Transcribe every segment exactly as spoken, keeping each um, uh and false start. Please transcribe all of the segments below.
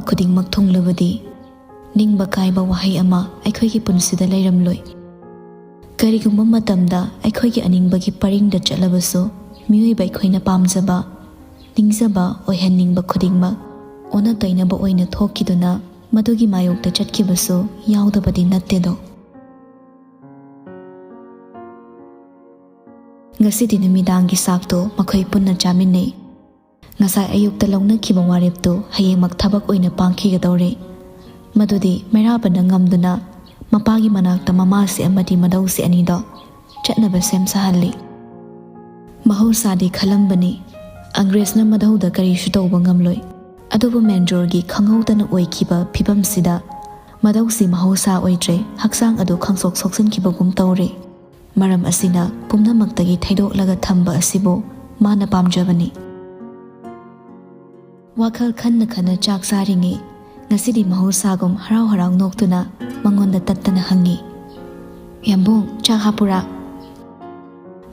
ꯈꯨꯗꯤꯡꯃꯛ ꯊꯨꯡꯂꯕꯗꯤ ꯅꯤꯡꯕ ꯀꯥꯏꯕ ꯋꯥꯍꯩ ꯑꯃ ꯑꯩꯈꯣꯏꯒꯤ ꯄꯨꯟꯁꯤꯗ ꯂꯩꯔꯝꯂꯣꯏ꯫ ꯀꯔꯤꯒꯨꯝꯕ ꯃꯇꯝꯗ ꯑꯩꯈꯣꯏꯒꯤ ꯑꯅꯤꯡꯕꯒꯤ ꯄꯔꯤꯡꯗ ꯆꯠꯂꯕꯁꯨ, ꯃꯤꯑꯣꯏꯕ ꯑꯩꯈꯣꯏꯅ ꯄꯥꯝꯖꯕ, ꯅꯤꯡꯖꯕ ꯑꯣꯏꯍꯟꯅꯤꯡꯕ ꯈꯨꯗꯤꯡꯃꯛ ꯑꯣꯟꯅ ꯇꯩꯅꯕ ꯑꯣꯏꯅ ꯊꯣꯛꯈꯤꯗꯨꯅ ꯃꯗꯨꯒꯤ ꯃꯥꯌꯣꯛꯇ ꯆꯠꯈꯤꯕꯁꯨ ꯌꯥꯎꯗꯕꯗꯤ ꯅꯠꯇꯦꯗꯣ꯫ ꯉꯁꯤꯗꯤ ꯅꯨꯃꯤꯗꯥꯡꯒꯤ ꯆꯥꯛꯇꯣ ꯃꯈꯣꯏ ꯄꯨꯟꯅ ꯆꯥꯃꯤꯟꯅꯩ꯫ ꯉꯁꯥꯏ ꯑꯌꯨꯛꯇ ꯂꯧꯅꯈꯤꯕ ꯋꯥꯔꯦꯞꯇꯨ ꯍꯌꯦꯡꯃꯛ ꯊꯕꯛ ꯑꯣꯏꯅ ꯄꯥꯡꯈꯤꯒꯗꯧꯔꯦ꯫ ꯃꯗꯨꯗꯤ ꯃꯩꯔꯥꯕꯅ ꯉꯝꯗꯨꯅ ꯃꯄꯥꯒꯤ ꯃꯅꯥꯛꯇ ꯃꯃꯥꯁꯦ ꯑꯃꯗꯤ ꯃꯙꯧꯁꯦ ꯑꯅꯤꯗꯣ ꯆꯠꯅꯕ ꯁꯦꯝ ꯁꯥꯍꯜꯂꯤ꯫ ꯃꯍꯧꯁꯥꯗꯤ ꯈꯜꯂꯝꯕꯅꯤ, ꯑꯪꯒ꯭ꯔꯦꯖꯅ ꯃꯙꯧꯗ ꯀꯔꯤꯁꯨ ꯇꯧꯕ ꯉꯝꯂꯣꯏ꯫ ꯑꯗꯨꯕꯨ ꯃꯦꯟꯖꯣꯔꯒꯤ ꯈꯪꯍꯧꯗꯅ ꯑꯣꯏꯈꯤꯕ ꯐꯤꯕꯝꯁꯤꯗ ꯃꯙꯧꯁꯤ ꯃꯍꯧꯁꯥ ꯑꯣꯏꯗ꯭ꯔꯦ, ꯍꯛꯆꯥꯡ ꯑꯗꯨ ꯈꯪꯁꯣꯛ ꯁꯣꯛꯆꯤꯟꯈꯤꯕꯒꯨꯝ ꯇꯧꯔꯦ꯫ ꯃꯔꯝ ꯑꯁꯤꯅ ꯄꯨꯝꯅꯃꯛꯇꯒꯤ ꯊꯩꯗꯣꯛꯂꯒ ꯊꯝꯕ ꯑꯁꯤꯕꯨ ꯃꯥꯅ ꯄꯥꯝꯖꯕꯅꯤ꯫ ꯋꯥꯈꯜ ꯈꯟꯅ ꯈꯟꯅ ꯆꯥꯛ ꯆꯥꯔꯤꯉꯩ, ꯉꯁꯤꯗꯤ ꯃꯍꯧꯁꯥꯒꯨꯝ ꯍꯔꯥꯎ ꯍꯔꯥꯎ ꯅꯣꯛꯇꯨꯅ ꯃꯉꯣꯟꯗ ꯇꯠꯇꯅ ꯍꯪꯉꯤ, "ꯌꯥꯝꯕꯨꯡ, ꯆꯥꯛ ꯍꯥꯞꯄꯨꯔꯥ?"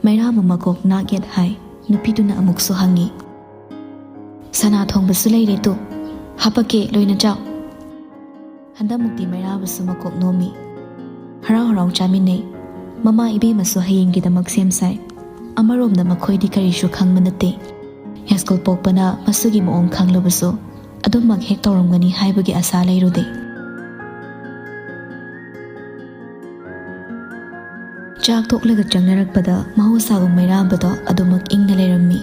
ꯃꯩꯔꯥꯕ ꯃꯀꯣꯛ ꯅꯥꯛ ꯌꯦꯠ ꯍꯥꯏ꯫ ꯅꯨꯄꯤꯗꯨꯅ ꯑꯃꯨꯛꯁꯨ ꯍꯪꯉꯤ, "ꯁꯅꯥ ꯊꯣꯡꯕꯁꯨ ꯂꯩꯔꯦ ꯇꯨ, ꯍꯥꯄꯛꯀꯦ, ꯂꯣꯏꯅ ꯆꯥꯎ꯫" ꯍꯟꯗꯛꯃꯨꯛꯇꯤ ꯃꯩꯔꯥꯕꯁꯨ ꯃꯀꯣꯛ ꯅꯣꯝꯃꯤ꯫ ꯍꯔꯥꯎ ꯍꯔꯥꯎ ꯆꯥꯃꯤꯟꯅꯩ꯫ ꯃꯃꯥ ꯏꯕꯦꯝꯃꯁꯨ ꯍꯌꯦꯡꯒꯤꯗꯃꯛ ꯁꯦꯝ ꯁꯥꯏ꯫ ꯑꯃꯔꯣꯝꯗ ꯃꯈꯣꯏꯗꯤ ꯀꯔꯤꯁꯨ ꯈꯪꯕ ꯅꯠꯇꯦ꯫ ꯌꯥꯏꯁ꯭ꯀꯨꯜ ꯄꯣꯛꯄꯅ ꯃꯁꯨꯒꯤ ꯃꯑꯣꯡ ꯈꯪꯂꯕꯁꯨ ꯑꯗꯨꯃꯛ ꯍꯦꯛ ꯇꯧꯔꯝꯒꯅꯤ ꯍꯥꯏꯕꯒꯤ ꯑꯁꯥ ꯂꯩꯔꯨꯗꯦ꯫ ꯆꯥꯛ ꯇꯣꯛꯂꯒ ꯆꯪꯅꯔꯛꯄꯗ ꯃꯍꯧꯁꯥꯒꯨꯝ ꯃꯩꯔꯥꯕꯗꯣ ꯑꯗꯨꯃꯛ ꯏꯪꯅ ꯂꯩꯔꯝꯃꯤ꯫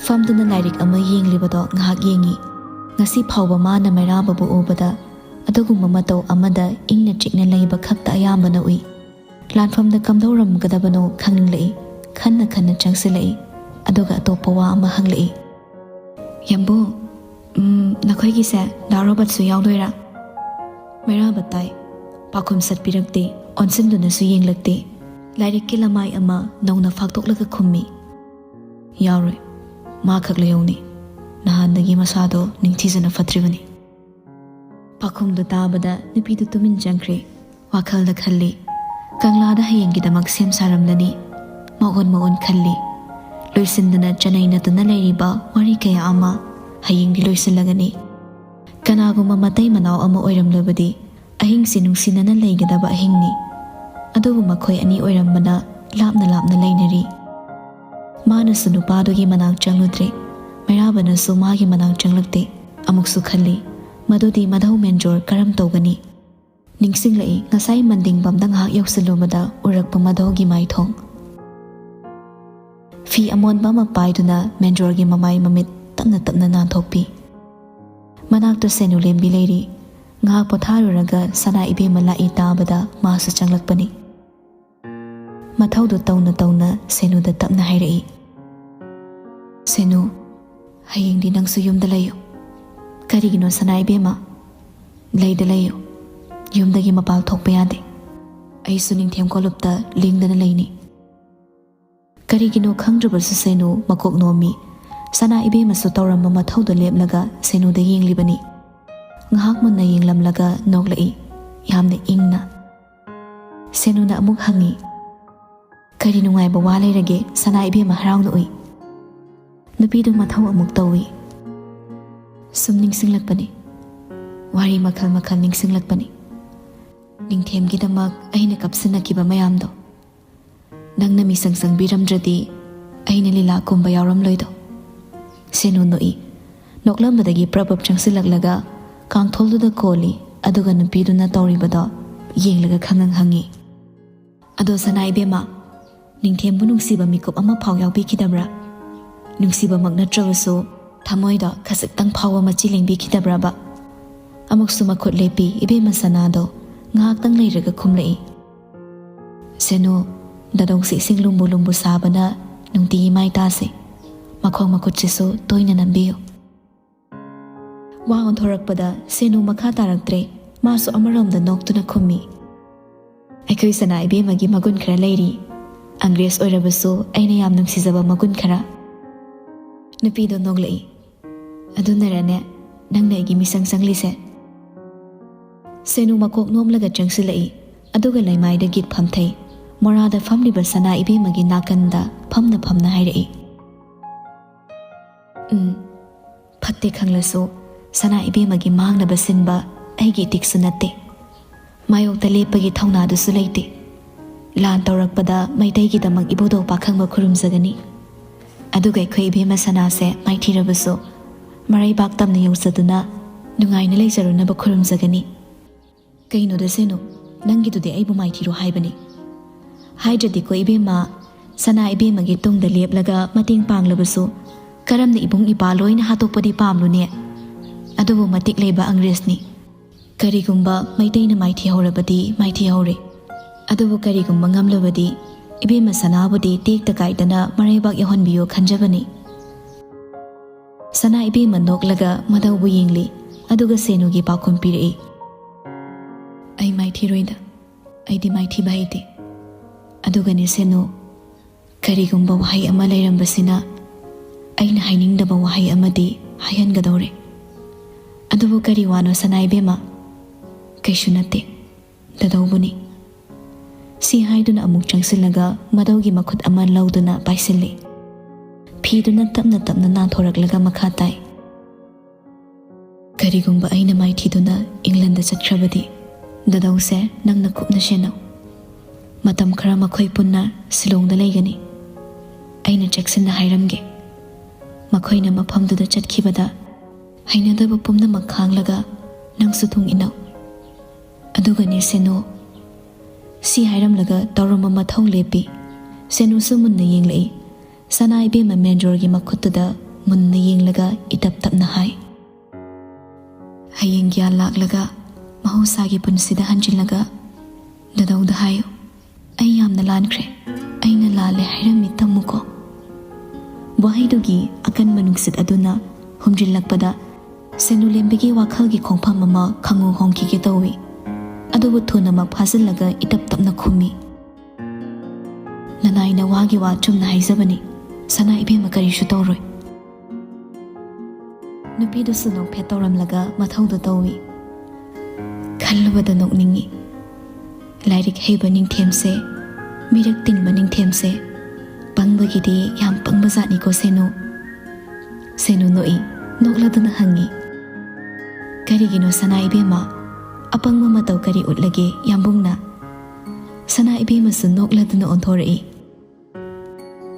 ꯐꯝꯗꯨꯅ ꯂꯥꯏꯔꯤꯛ ꯑꯃ ꯌꯦꯡꯂꯤꯕꯗꯣ ꯉꯥꯏꯍꯥꯛ ꯌꯦꯡꯉꯤ꯫ ꯉꯁꯤ ꯐꯥꯎꯕ ꯃꯥꯅ ꯃꯩꯔꯥꯕꯕꯨ ꯎꯕꯗ ꯑꯗꯨꯒꯨꯝꯕ ꯃꯇꯧ ꯑꯃꯗ ꯏꯪꯅ ꯆꯤꯛꯅ ꯂꯩꯕ ꯈꯛꯇ ꯑꯌꯥꯝꯕꯅ ꯎꯏ꯫ ꯂꯥꯟꯐꯝꯗ ꯀꯝꯗꯧꯔꯝꯒꯗꯕꯅꯣ ꯈꯪꯅꯤꯡꯂꯛꯏ꯫ ꯈꯟꯅ ꯈꯟꯅ ꯆꯪꯁꯤꯜꯂꯛꯏ꯫ ꯑꯗꯨꯒ ꯑꯇꯣꯞꯄ ꯋꯥ ꯑꯃ ꯍꯪꯂꯛꯏ꯫ "ꯌꯥꯝꯕꯨꯡ, ꯎꯝ, ꯅꯈꯣꯏꯒꯤꯁꯦ ꯗꯥ ꯔꯣꯕꯔꯠꯁꯨ ꯌꯥꯎꯗꯣꯏꯔꯥ?" ꯃꯩꯔꯥꯕ ꯇꯥꯏ꯫ ꯄꯥꯎꯈꯨꯝ ꯁꯠꯄꯤꯔꯛꯇꯦ꯫ ꯑꯣꯟꯁꯤꯟꯗꯨꯅꯁꯨ ꯌꯦꯡꯂꯛꯇꯦ꯫ ꯂꯥꯏꯔꯤꯛꯀꯤ ꯂꯃꯥꯏ ꯑꯃ ꯅꯧꯅ ꯐꯥꯛꯇꯣꯛꯂꯒ ꯈꯨꯝꯃꯤ꯫ "ꯌꯥꯎꯔꯣꯏ꯫ ꯃꯥ ꯈꯛ ꯂꯩꯍꯧꯅꯤ꯫ ꯅꯍꯥꯟꯗꯒꯤ ꯃꯁꯥꯗꯣ ꯅꯤꯡꯊꯤꯖꯅ ꯐꯠꯇ꯭ꯔꯤꯕꯅꯤ꯫" ꯄꯥꯎꯈꯨꯝꯗꯨ ꯇꯥꯕꯗ ꯅꯨꯄꯤꯗꯨ ꯇꯨꯃꯤꯟ ꯆꯪꯈ꯭ꯔꯦ꯫ ꯋꯥꯈꯜꯗ ꯈꯜꯂꯤ, "ꯀꯪꯂꯥꯗ ꯍꯌꯦꯡꯒꯤꯗꯃꯛ ꯁꯦꯝ ꯁꯥꯔꯝꯂꯅꯤ꯫" ꯃꯑꯣꯟ ꯃꯑꯣꯟ ꯈꯜꯂꯤ꯫ ꯂꯣꯏꯁꯤꯟꯗꯅ ꯆꯅꯩꯅꯗꯨꯅ ꯂꯩꯔꯤꯕ ꯋꯥꯔꯤ ꯀꯌꯥ ꯑꯃ ꯍꯌꯦꯡꯗꯤ ꯂꯣꯏꯁꯤꯜꯂꯒꯅꯤ꯫ ꯀꯅꯥꯒꯨꯝꯕ ꯃꯇꯩ ꯃꯅꯥꯎ ꯑꯃ ꯑꯣꯏꯔꯝꯂꯕꯗꯤ ꯑꯍꯤꯡꯁꯤ ꯅꯨꯡꯁꯤꯅꯅ ꯂꯩꯒꯗꯕ ꯑꯍꯤꯡꯅꯤ꯫ ꯑꯗꯨꯕꯨ ꯃꯈꯣꯏ ꯑꯅꯤ ꯑꯣꯏꯔꯝꯕꯅ ꯂꯥꯞꯅ ꯂꯥꯞꯅ ꯂꯩꯅꯔꯤ꯫ ꯃꯥꯅꯁꯨ ꯅꯨꯄꯥꯗꯨꯒꯤ ꯃꯅꯥꯛ ꯆꯪꯂꯨꯗ꯭ꯔꯦ, ꯃꯩꯔꯥꯕꯅꯁꯨ ꯃꯥꯒꯤ ꯃꯅꯥꯛ ꯆꯪꯂꯛꯇꯦ꯫ ꯑꯃꯨꯛꯁꯨ ꯈꯜꯂꯤ, ꯃꯗꯨꯗꯤ ꯃꯙꯧ ꯃꯦꯟꯖꯣꯔ ꯀꯔꯝ ꯇꯧꯒꯅꯤ? ꯅꯤꯡꯁꯤꯡꯂꯛꯏ, ꯉꯁꯥꯏ ꯃꯟꯗꯤꯡ ꯄꯝꯗ ꯉꯥꯏꯍꯥꯛ ꯌꯧꯁꯤꯜꯂꯨꯕꯗ ꯎꯔꯛꯄ ꯃꯙꯧꯒꯤ ꯃꯥꯏꯊꯣꯡ꯫ ꯐꯤ ꯑꯃꯣꯟꯕ ꯑꯃ ꯄꯥꯏꯗꯨꯅ ꯃꯦꯟꯖꯣꯔꯒꯤ ꯃꯃꯥꯏ ꯃꯃꯤꯠ ꯇꯞꯅ ꯇꯞꯅ ꯅꯥꯟꯊꯣꯛꯄꯤ꯫ ꯃꯅꯥꯛꯇ ꯁꯦꯅꯨ ꯂꯦꯝꯕꯤ ꯂꯩꯔꯤ꯫ ꯉꯥꯏꯍꯥꯛ ꯄꯣꯊꯥꯔꯨꯔꯒ ꯁꯅꯥ ꯏꯕꯦꯝꯃ ꯂꯥꯛꯏ ꯇꯥꯕꯗ ꯃꯥꯁꯨ ꯆꯪꯂꯛꯄꯅꯤ꯫ ꯃꯊꯧꯗꯨ ꯇꯧꯅ ꯇꯧꯅ ꯁꯦꯅꯨꯗ ꯇꯞꯅ ꯍꯥꯏꯔꯛꯏ, "ꯁꯦꯅꯨ, ꯍꯌꯦꯡꯗꯤ ꯅꯪꯁꯨ ꯌꯨꯝꯗ ꯂꯩꯌꯨ꯫ ꯀꯔꯤꯒꯤꯅꯣ ꯁꯅꯥ ꯏꯕꯦꯝꯃ? ꯂꯩꯗ ꯂꯩꯌꯨ꯫ ꯌꯨꯝꯗꯒꯤ ꯃꯄꯥꯜ ꯊꯣꯛꯄ ꯌꯥꯗꯦ꯫ ꯑꯩꯁꯨ ꯅꯤꯡꯊꯦꯝ ꯀꯣꯂꯨꯞꯇ ꯂꯦꯡꯗꯅ ꯂꯩꯅꯤ"꯫ ꯀꯔꯤꯒꯤꯅꯣ ꯈꯪꯗ꯭ꯔꯕꯁꯨ ꯁꯦꯅꯨ ꯃꯀꯣꯛ ꯅꯣꯝꯃꯤ꯫ ꯁꯅꯥ ꯏꯕꯦꯝꯃꯁꯨ ꯇꯧꯔꯝꯕ ꯃꯊꯧꯗ ꯂꯦꯞꯂꯒ ꯁꯦꯅꯨꯗ ꯌꯦꯡꯂꯤꯕꯅꯤ꯫ ꯉꯥꯏꯍꯥꯛ ꯃꯨꯟꯅ ꯌꯦꯡꯂꯝꯂꯒ ꯅꯣꯛꯂꯛꯏ, ꯌꯥꯝꯅ ꯏꯪꯅ꯫ ꯁꯦꯅꯨꯅ ꯑꯃꯨꯛ ꯍꯪꯉꯤ, "ꯀꯔꯤ ꯅꯨꯡꯉꯥꯏꯕ ꯋꯥ ꯂꯩꯔꯒꯦ?" ꯁꯅꯥ ꯏꯕꯦꯝꯃ ꯍꯔꯥꯎꯅ ꯎꯏ꯫ ꯅꯨꯄꯤꯗꯨ ꯃꯊꯧ ꯑꯃꯨꯛ ꯇꯧꯏ꯫ "ꯁꯨꯝ ꯅꯤꯡꯁꯤꯡꯂꯛꯄꯅꯤ꯫ ꯋꯥꯔꯤ ꯃꯈꯜ ꯃꯈꯜ ꯅꯤꯡꯁꯤꯡꯂꯛꯄꯅꯤ꯫ ꯅꯤꯡꯊꯦꯝꯒꯤꯗꯃꯛ ꯑꯩꯅ ꯀꯞꯁꯤꯟꯅꯈꯤꯕ ꯃꯌꯥꯝꯗꯣ꯫ ꯅꯪꯅ ꯃꯤꯁꯪ ꯆꯪꯕꯤꯔꯝꯗ꯭ꯔꯗꯤ ꯑꯩꯅ ꯂꯤꯂꯥ ꯀꯨꯝꯕ ꯌꯥꯎꯔꯝꯂꯣꯏꯗꯣ"꯫ ꯁꯦꯅꯨ ꯅꯣꯛꯏ꯫ ꯅꯣꯛꯂꯝꯕꯗꯒꯤ ꯄ꯭ꯔꯞ ꯄ꯭ꯔꯞ ꯆꯪꯁꯤꯜꯂꯛꯂꯒ ꯀꯥꯡꯊꯣꯜꯗꯨꯗ ꯀꯣꯜꯂꯤ, ꯑꯗꯨꯒ ꯅꯨꯄꯤꯗꯨꯅ ꯇꯧꯔꯤꯕꯗꯣ ꯌꯦꯡꯂꯒ ꯈꯪꯉꯪ ꯍꯪꯉꯤ, "ꯑꯗꯣ ꯁꯅꯥ ꯏꯕꯦꯝꯃ, ꯅꯤꯡꯊꯦꯝꯕꯨ ꯅꯨꯡꯁꯤꯕ ꯃꯤꯀꯨꯞ ꯑꯃ ꯐꯥꯎ ꯌꯥꯎꯕꯤꯈꯤꯗꯕ꯭ꯔꯥ? ꯅꯨꯡꯁꯤꯕꯃꯛ ꯅꯠꯇ꯭ꯔꯕꯁꯨ ꯊꯃꯣꯏꯗ ꯈꯖꯤꯛꯇꯪ ꯐꯥꯎꯕ ꯃꯆꯤ ꯂꯦꯡꯕꯤꯈꯤꯗꯕ꯭ꯔꯕ?" ꯑꯃꯨꯛꯁꯨ ꯃꯈꯨꯠ ꯂꯦꯞꯄꯤ ꯏꯕꯦꯝꯃ ꯁꯅꯥꯗꯣ꯫ ꯉꯥꯏꯍꯥꯛꯇꯪ ꯂꯩꯔꯒ ꯈꯨꯝꯂꯛꯏ, "ꯁꯦꯅꯨ, ꯗꯥꯗꯣꯡꯁꯤ ꯏꯁꯤꯡ ꯂꯨꯝꯕꯨ ꯂꯨꯝꯕꯨ ꯁꯥꯕꯅ ꯅꯨꯡꯇꯤꯒꯤ ꯃꯥꯏ ꯇꯥꯁꯤ꯫ ꯃꯈꯣꯡ ꯃꯈꯨꯠꯁꯤꯁꯨ ꯇꯣꯏꯅ ꯅꯝꯕꯤꯌꯨ"꯫ ꯋꯥ ꯑꯣꯟꯊꯣꯔꯛꯄꯗ ꯁꯦꯅꯨ ꯃꯈꯥ ꯇꯥꯔꯛꯇ꯭ꯔꯦ꯫ ꯃꯥꯁꯨ ꯑꯃꯔꯣꯝꯗ ꯅꯣꯛꯇꯨꯅ ꯈꯨꯝꯃꯤ, "ꯑꯩꯈꯣꯏ ꯁꯅꯥ ꯏꯕꯦꯝꯃꯒꯤ ꯃꯒꯨꯟ ꯈꯔ ꯂꯩꯔꯤ꯫ ꯑꯪꯒ꯭ꯔꯦꯖ ꯑꯣꯏꯔꯕꯁꯨ ꯑꯩꯅ ꯌꯥꯝ ꯅꯨꯡꯁꯤꯖꯕ ꯃꯒꯨꯟ ꯈꯔ"꯫ ꯅꯨꯄꯤꯗꯣ ꯅꯣꯛꯂꯛꯏ, "ꯑꯗꯨꯅꯔꯅꯦ ꯅꯪꯅ ꯑꯩꯒꯤ ꯃꯤꯁꯪ ꯆꯪꯂꯤꯁꯦ?" ꯁꯦꯅꯨ ꯃꯀꯣꯛ ꯅꯣꯝꯂꯒ ꯆꯪꯁꯤꯜꯂꯛꯏ, ꯑꯗꯨꯒ ꯂꯩꯃꯥꯏꯗ ꯒꯤꯠ ꯐꯝꯊꯩ꯫ ꯃꯣꯔꯥꯗ ꯐꯝꯂꯤꯕ ꯁꯅꯥ ꯏꯕꯦꯝꯃꯒꯤ ꯅꯥꯀꯟꯗ ꯐꯝꯅ ꯐꯝꯅ ꯍꯥꯏꯔꯛꯏ, "ꯎꯝ, ꯐꯠꯇꯦ ꯈꯪꯂꯁꯨ ꯁꯅꯥ ꯏꯕꯦꯝꯃꯒꯤ ꯃꯥꯡꯅꯕ ꯁꯤꯟꯕ ꯑꯩꯒꯤ ꯏꯇꯤꯛꯁꯨ ꯅꯠꯇꯦ꯫ ꯃꯥꯌꯣꯛꯇ ꯂꯦꯞꯄꯒꯤ ꯊꯧꯅꯥꯗꯨꯁꯨ ꯂꯩꯇꯦ꯫ ꯂꯥꯟ ꯇꯧꯔꯛꯄꯗ ꯃꯩꯇꯩꯒꯤꯗꯃꯛ ꯏꯕꯨꯙꯧ ꯄꯥꯈꯪꯕ ꯈꯨꯔꯨꯝꯖꯒꯅꯤ꯫ ꯑꯗꯨꯒ ꯑꯩꯈꯣꯏ ꯏꯕꯦꯝꯃ ꯁꯅꯥꯁꯦ ꯃꯥꯏꯊꯤꯔꯕꯁꯨ ꯃꯔꯩꯕꯥꯛ ꯇꯝꯅ ꯌꯧꯖꯗꯨꯅ ꯅꯨꯡꯉꯥꯏꯅ ꯂꯩꯖꯔꯨꯅꯕ ꯈꯨꯔꯨꯝꯖꯒꯅꯤ꯫ ꯀꯩꯅꯣꯗ ꯁꯦꯅꯨ, ꯅꯪꯒꯤꯗꯨꯗꯤ ꯑꯩꯕꯨ ꯃꯥꯏꯊꯤꯔꯣ ꯍꯥꯏꯕꯅꯤ꯫ ꯍꯥꯏꯗ꯭ꯔꯗꯤꯀꯣ ꯏꯕꯦꯝꯃ, ꯁꯅꯥ ꯏꯕꯦꯝꯃꯒꯤ ꯇꯨꯡꯗ ꯂꯦꯞꯂꯒ ꯃꯇꯦꯡ ꯄꯥꯡꯂꯕꯁꯨ ꯀꯔꯝꯅ ꯏꯕꯨꯡ ꯏꯄꯥ ꯂꯣꯏꯅ ꯍꯥꯠꯇꯣꯛꯄꯗꯤ ꯄꯥꯝꯂꯨꯅꯦ? ꯑꯗꯨꯕꯨ ꯃꯇꯤꯛ ꯂꯩꯕ ꯑꯪꯒ꯭ꯔꯦꯖꯅꯤ꯫ ꯀꯔꯤꯒꯨꯝꯕ ꯃꯩꯇꯩꯅ ꯃꯥꯏꯊꯤꯍꯧꯔꯕꯗꯤ ꯃꯥꯏꯊꯤꯍꯧꯔꯦ꯫ ꯑꯗꯨꯕꯨ ꯀꯔꯤꯒꯨꯝꯕ ꯉꯝꯂꯕꯗꯤ ꯏꯕꯦꯝꯃ ꯁꯅꯥꯕꯨꯗꯤ ꯇꯦꯛꯇ ꯀꯥꯏꯗꯅ ꯃꯔꯩꯕꯥꯛ ꯌꯧꯍꯟꯕꯤꯌꯣ ꯈꯟꯖꯕꯅꯤ꯫ ꯁꯅꯥ ꯏꯕꯦꯝꯃ ꯅꯣꯛꯂꯒ ꯃꯙꯧꯕꯨ ꯌꯦꯡꯂꯤ, ꯑꯗꯨꯒ ꯁꯦꯅꯨꯒꯤ ꯄꯥꯎꯈꯨꯝ ꯄꯤꯔꯛꯏ꯫ ꯑꯩ ꯃꯥꯏꯊꯤꯔꯣꯏꯗ, ꯑꯩꯗꯤ ꯃꯥꯏꯊꯤꯕ ꯍꯩꯇꯦ꯫ ꯑꯗꯨꯒꯅꯦ ꯁꯦꯅꯨ, ꯀꯔꯤꯒꯨꯝꯕ ꯋꯥꯍꯩ ꯑꯃ ꯂꯩꯔꯝꯕꯁꯤꯅ ꯑꯩꯅ ꯍꯥꯏꯅꯤꯡꯗꯕ ꯋꯥꯍꯩ ꯑꯃꯗꯤ ꯍꯥꯏꯍꯟꯒꯗꯧꯔꯦ꯫ ꯑꯗꯨꯕꯨ ꯀꯔꯤ ꯋꯥꯅꯣ ꯁꯅꯥ ꯏꯕꯦꯝꯃ? ꯀꯩꯁꯨ ꯅꯠꯇꯦ, ꯗꯗꯧꯕꯨꯅꯤ꯫ ꯁꯤ ꯍꯥꯏꯗꯨꯅ ꯑꯃꯨꯛ ꯆꯪꯁꯤꯜꯂꯒ ꯃꯙꯧꯒꯤ ꯃꯈꯨꯠ ꯑꯃ ꯂꯧꯗꯨꯅ ꯄꯥꯏꯁꯤꯜꯂꯤ꯫ ꯐꯤꯗꯨꯅ ꯇꯞꯅ ꯇꯞꯅ ꯅꯥꯟꯊꯣꯔꯛꯂꯒ ꯃꯈꯥ ꯇꯥꯏ꯫ ꯀꯔꯤꯒꯨꯝꯕ ꯑꯩꯅ ꯃꯥꯏꯊꯤꯗꯨꯅ ꯏꯪꯂꯟꯗ ꯆꯠꯈ꯭ꯔꯕꯗꯤ, ꯗꯗꯧꯁꯦ ꯅꯪꯅ ꯀꯨꯞꯅ ꯁꯦꯟꯅꯧ꯫ ꯃꯇꯝ ꯈꯔ ꯃꯈꯣꯏ ꯄꯨꯟꯅ ꯁꯤꯂꯣꯡꯗ ꯂꯩꯒꯅꯤ꯫ ꯑꯩꯅ ꯆꯦꯛꯁꯤꯟꯅ ꯍꯥꯏꯔꯝꯒꯦ꯫ ꯃꯈꯣꯏꯅ ꯃꯐꯝꯗꯨꯗ ꯆꯠꯈꯤꯕꯗ ꯍꯩꯅꯗꯕ ꯄꯨꯝꯅꯃꯛ ꯈꯥꯡꯂꯒ ꯅꯪꯁꯨ ꯇꯨꯡ ꯏꯟꯅꯧ꯫ ꯑꯗꯨꯒꯅꯦ ꯁꯦꯅꯨ, ꯁꯤ ꯍꯥꯏꯔꯝꯂꯒ ꯇꯧꯔꯝꯕ ꯃꯊꯧ ꯂꯦꯞꯄꯤ꯫ ꯁꯦꯅꯨꯁꯨ ꯃꯨꯟꯅ ꯌꯦꯡꯂꯛꯏ꯫ ꯁꯅꯥ ꯏꯕꯦꯝꯃ ꯃꯦꯟꯖꯣꯔꯒꯤ ꯃꯈꯨꯠꯇꯨꯗ ꯃꯨꯟꯅ ꯌꯦꯡꯂꯒ ꯏꯇꯞ ꯇꯞꯅ ꯍꯥꯏ, "ꯍꯌꯦꯡ ꯒ꯭ꯌꯥꯟ ꯂꯥꯛꯂꯒ ꯃꯍꯧꯁꯥꯒꯤ ꯄꯨꯟꯁꯤꯗ ꯍꯟꯖꯤꯜꯂꯒ ꯗꯗꯧꯗ ꯍꯥꯏꯌꯨ, 'ꯑꯩ ꯌꯥꯝꯅ ꯂꯥꯟꯈ꯭ꯔꯦ, ꯑꯩꯅ ꯂꯥꯜꯂꯦ ꯍꯥꯏꯔꯝꯃꯤ ꯇꯝꯃꯨꯀꯣ.'" ꯋꯥꯍꯩꯗꯨꯒꯤ ꯑꯀꯟꯕ ꯅꯨꯡꯁꯤꯠ ꯑꯗꯨꯅ ꯍꯨꯝꯖꯤꯜꯂꯛꯄꯗ ꯁꯦꯅꯨꯂꯦꯝꯕꯤꯒꯤ ꯋꯥꯈꯜꯒꯤ ꯈꯣꯡꯐꯝ ꯑꯃ ꯈꯪꯍꯧ ꯍꯣꯡꯈꯤꯒꯦ ꯇꯧꯏ꯫ ꯑꯗꯨꯕꯨ ꯊꯨꯅꯃꯛ ꯐꯥꯖꯤꯜꯂꯒ ꯏꯇꯞ ꯇꯞꯅ ꯈꯨꯝꯃꯤ, "ꯅꯅꯥꯏꯅ ꯋꯥꯒꯤ ꯋꯥ ꯆꯨꯝꯅ ꯍꯥꯏꯖꯕꯅꯤ꯫ ꯁꯅꯥ ꯏꯕꯦꯝꯃ ꯀꯔꯤꯁꯨ ꯇꯧꯔꯣꯏ꯫" ꯅꯨꯄꯤꯗꯨꯁꯨ ꯅꯣꯛꯐꯦꯠ ꯇꯧꯔꯝꯂꯒ ꯃꯊꯧꯗꯨ ꯇꯧꯏ꯫ ꯈꯜꯂꯨꯕꯗ ꯅꯣꯛꯅꯤꯡꯏ꯫ ꯂꯥꯏꯔꯤꯛ ꯍꯩꯕ ꯅꯤꯡꯊꯦꯝꯁꯦ, ꯃꯤꯔꯛ ꯇꯤꯟꯕ ꯅꯤꯡꯊꯦꯝꯁꯦ, ꯄꯪꯕꯒꯤꯗꯤ ꯌꯥꯝ ꯄꯪꯕ ꯖꯥꯠꯅꯤꯀꯣ ꯁꯦꯅꯨ꯫ ꯁꯦꯅꯨ ꯅꯣꯛꯏ, ꯅꯣꯛꯂꯗꯨꯅ ꯍꯪꯉꯤ, "ꯀꯔꯤꯒꯤꯅꯣ ꯁꯅꯥ ꯏꯕꯦꯝꯃ? ꯑꯄꯪꯕ ꯃꯇꯧ ꯀꯔꯤ ꯎꯠꯂꯒꯦ ꯌꯥꯝꯕꯨꯡꯅ?" ꯁꯅꯥ ꯏꯕꯦꯝꯃꯁꯨ ꯅꯣꯛꯂꯗꯨꯅ ꯑꯣꯟꯊꯣꯔꯛꯏ꯫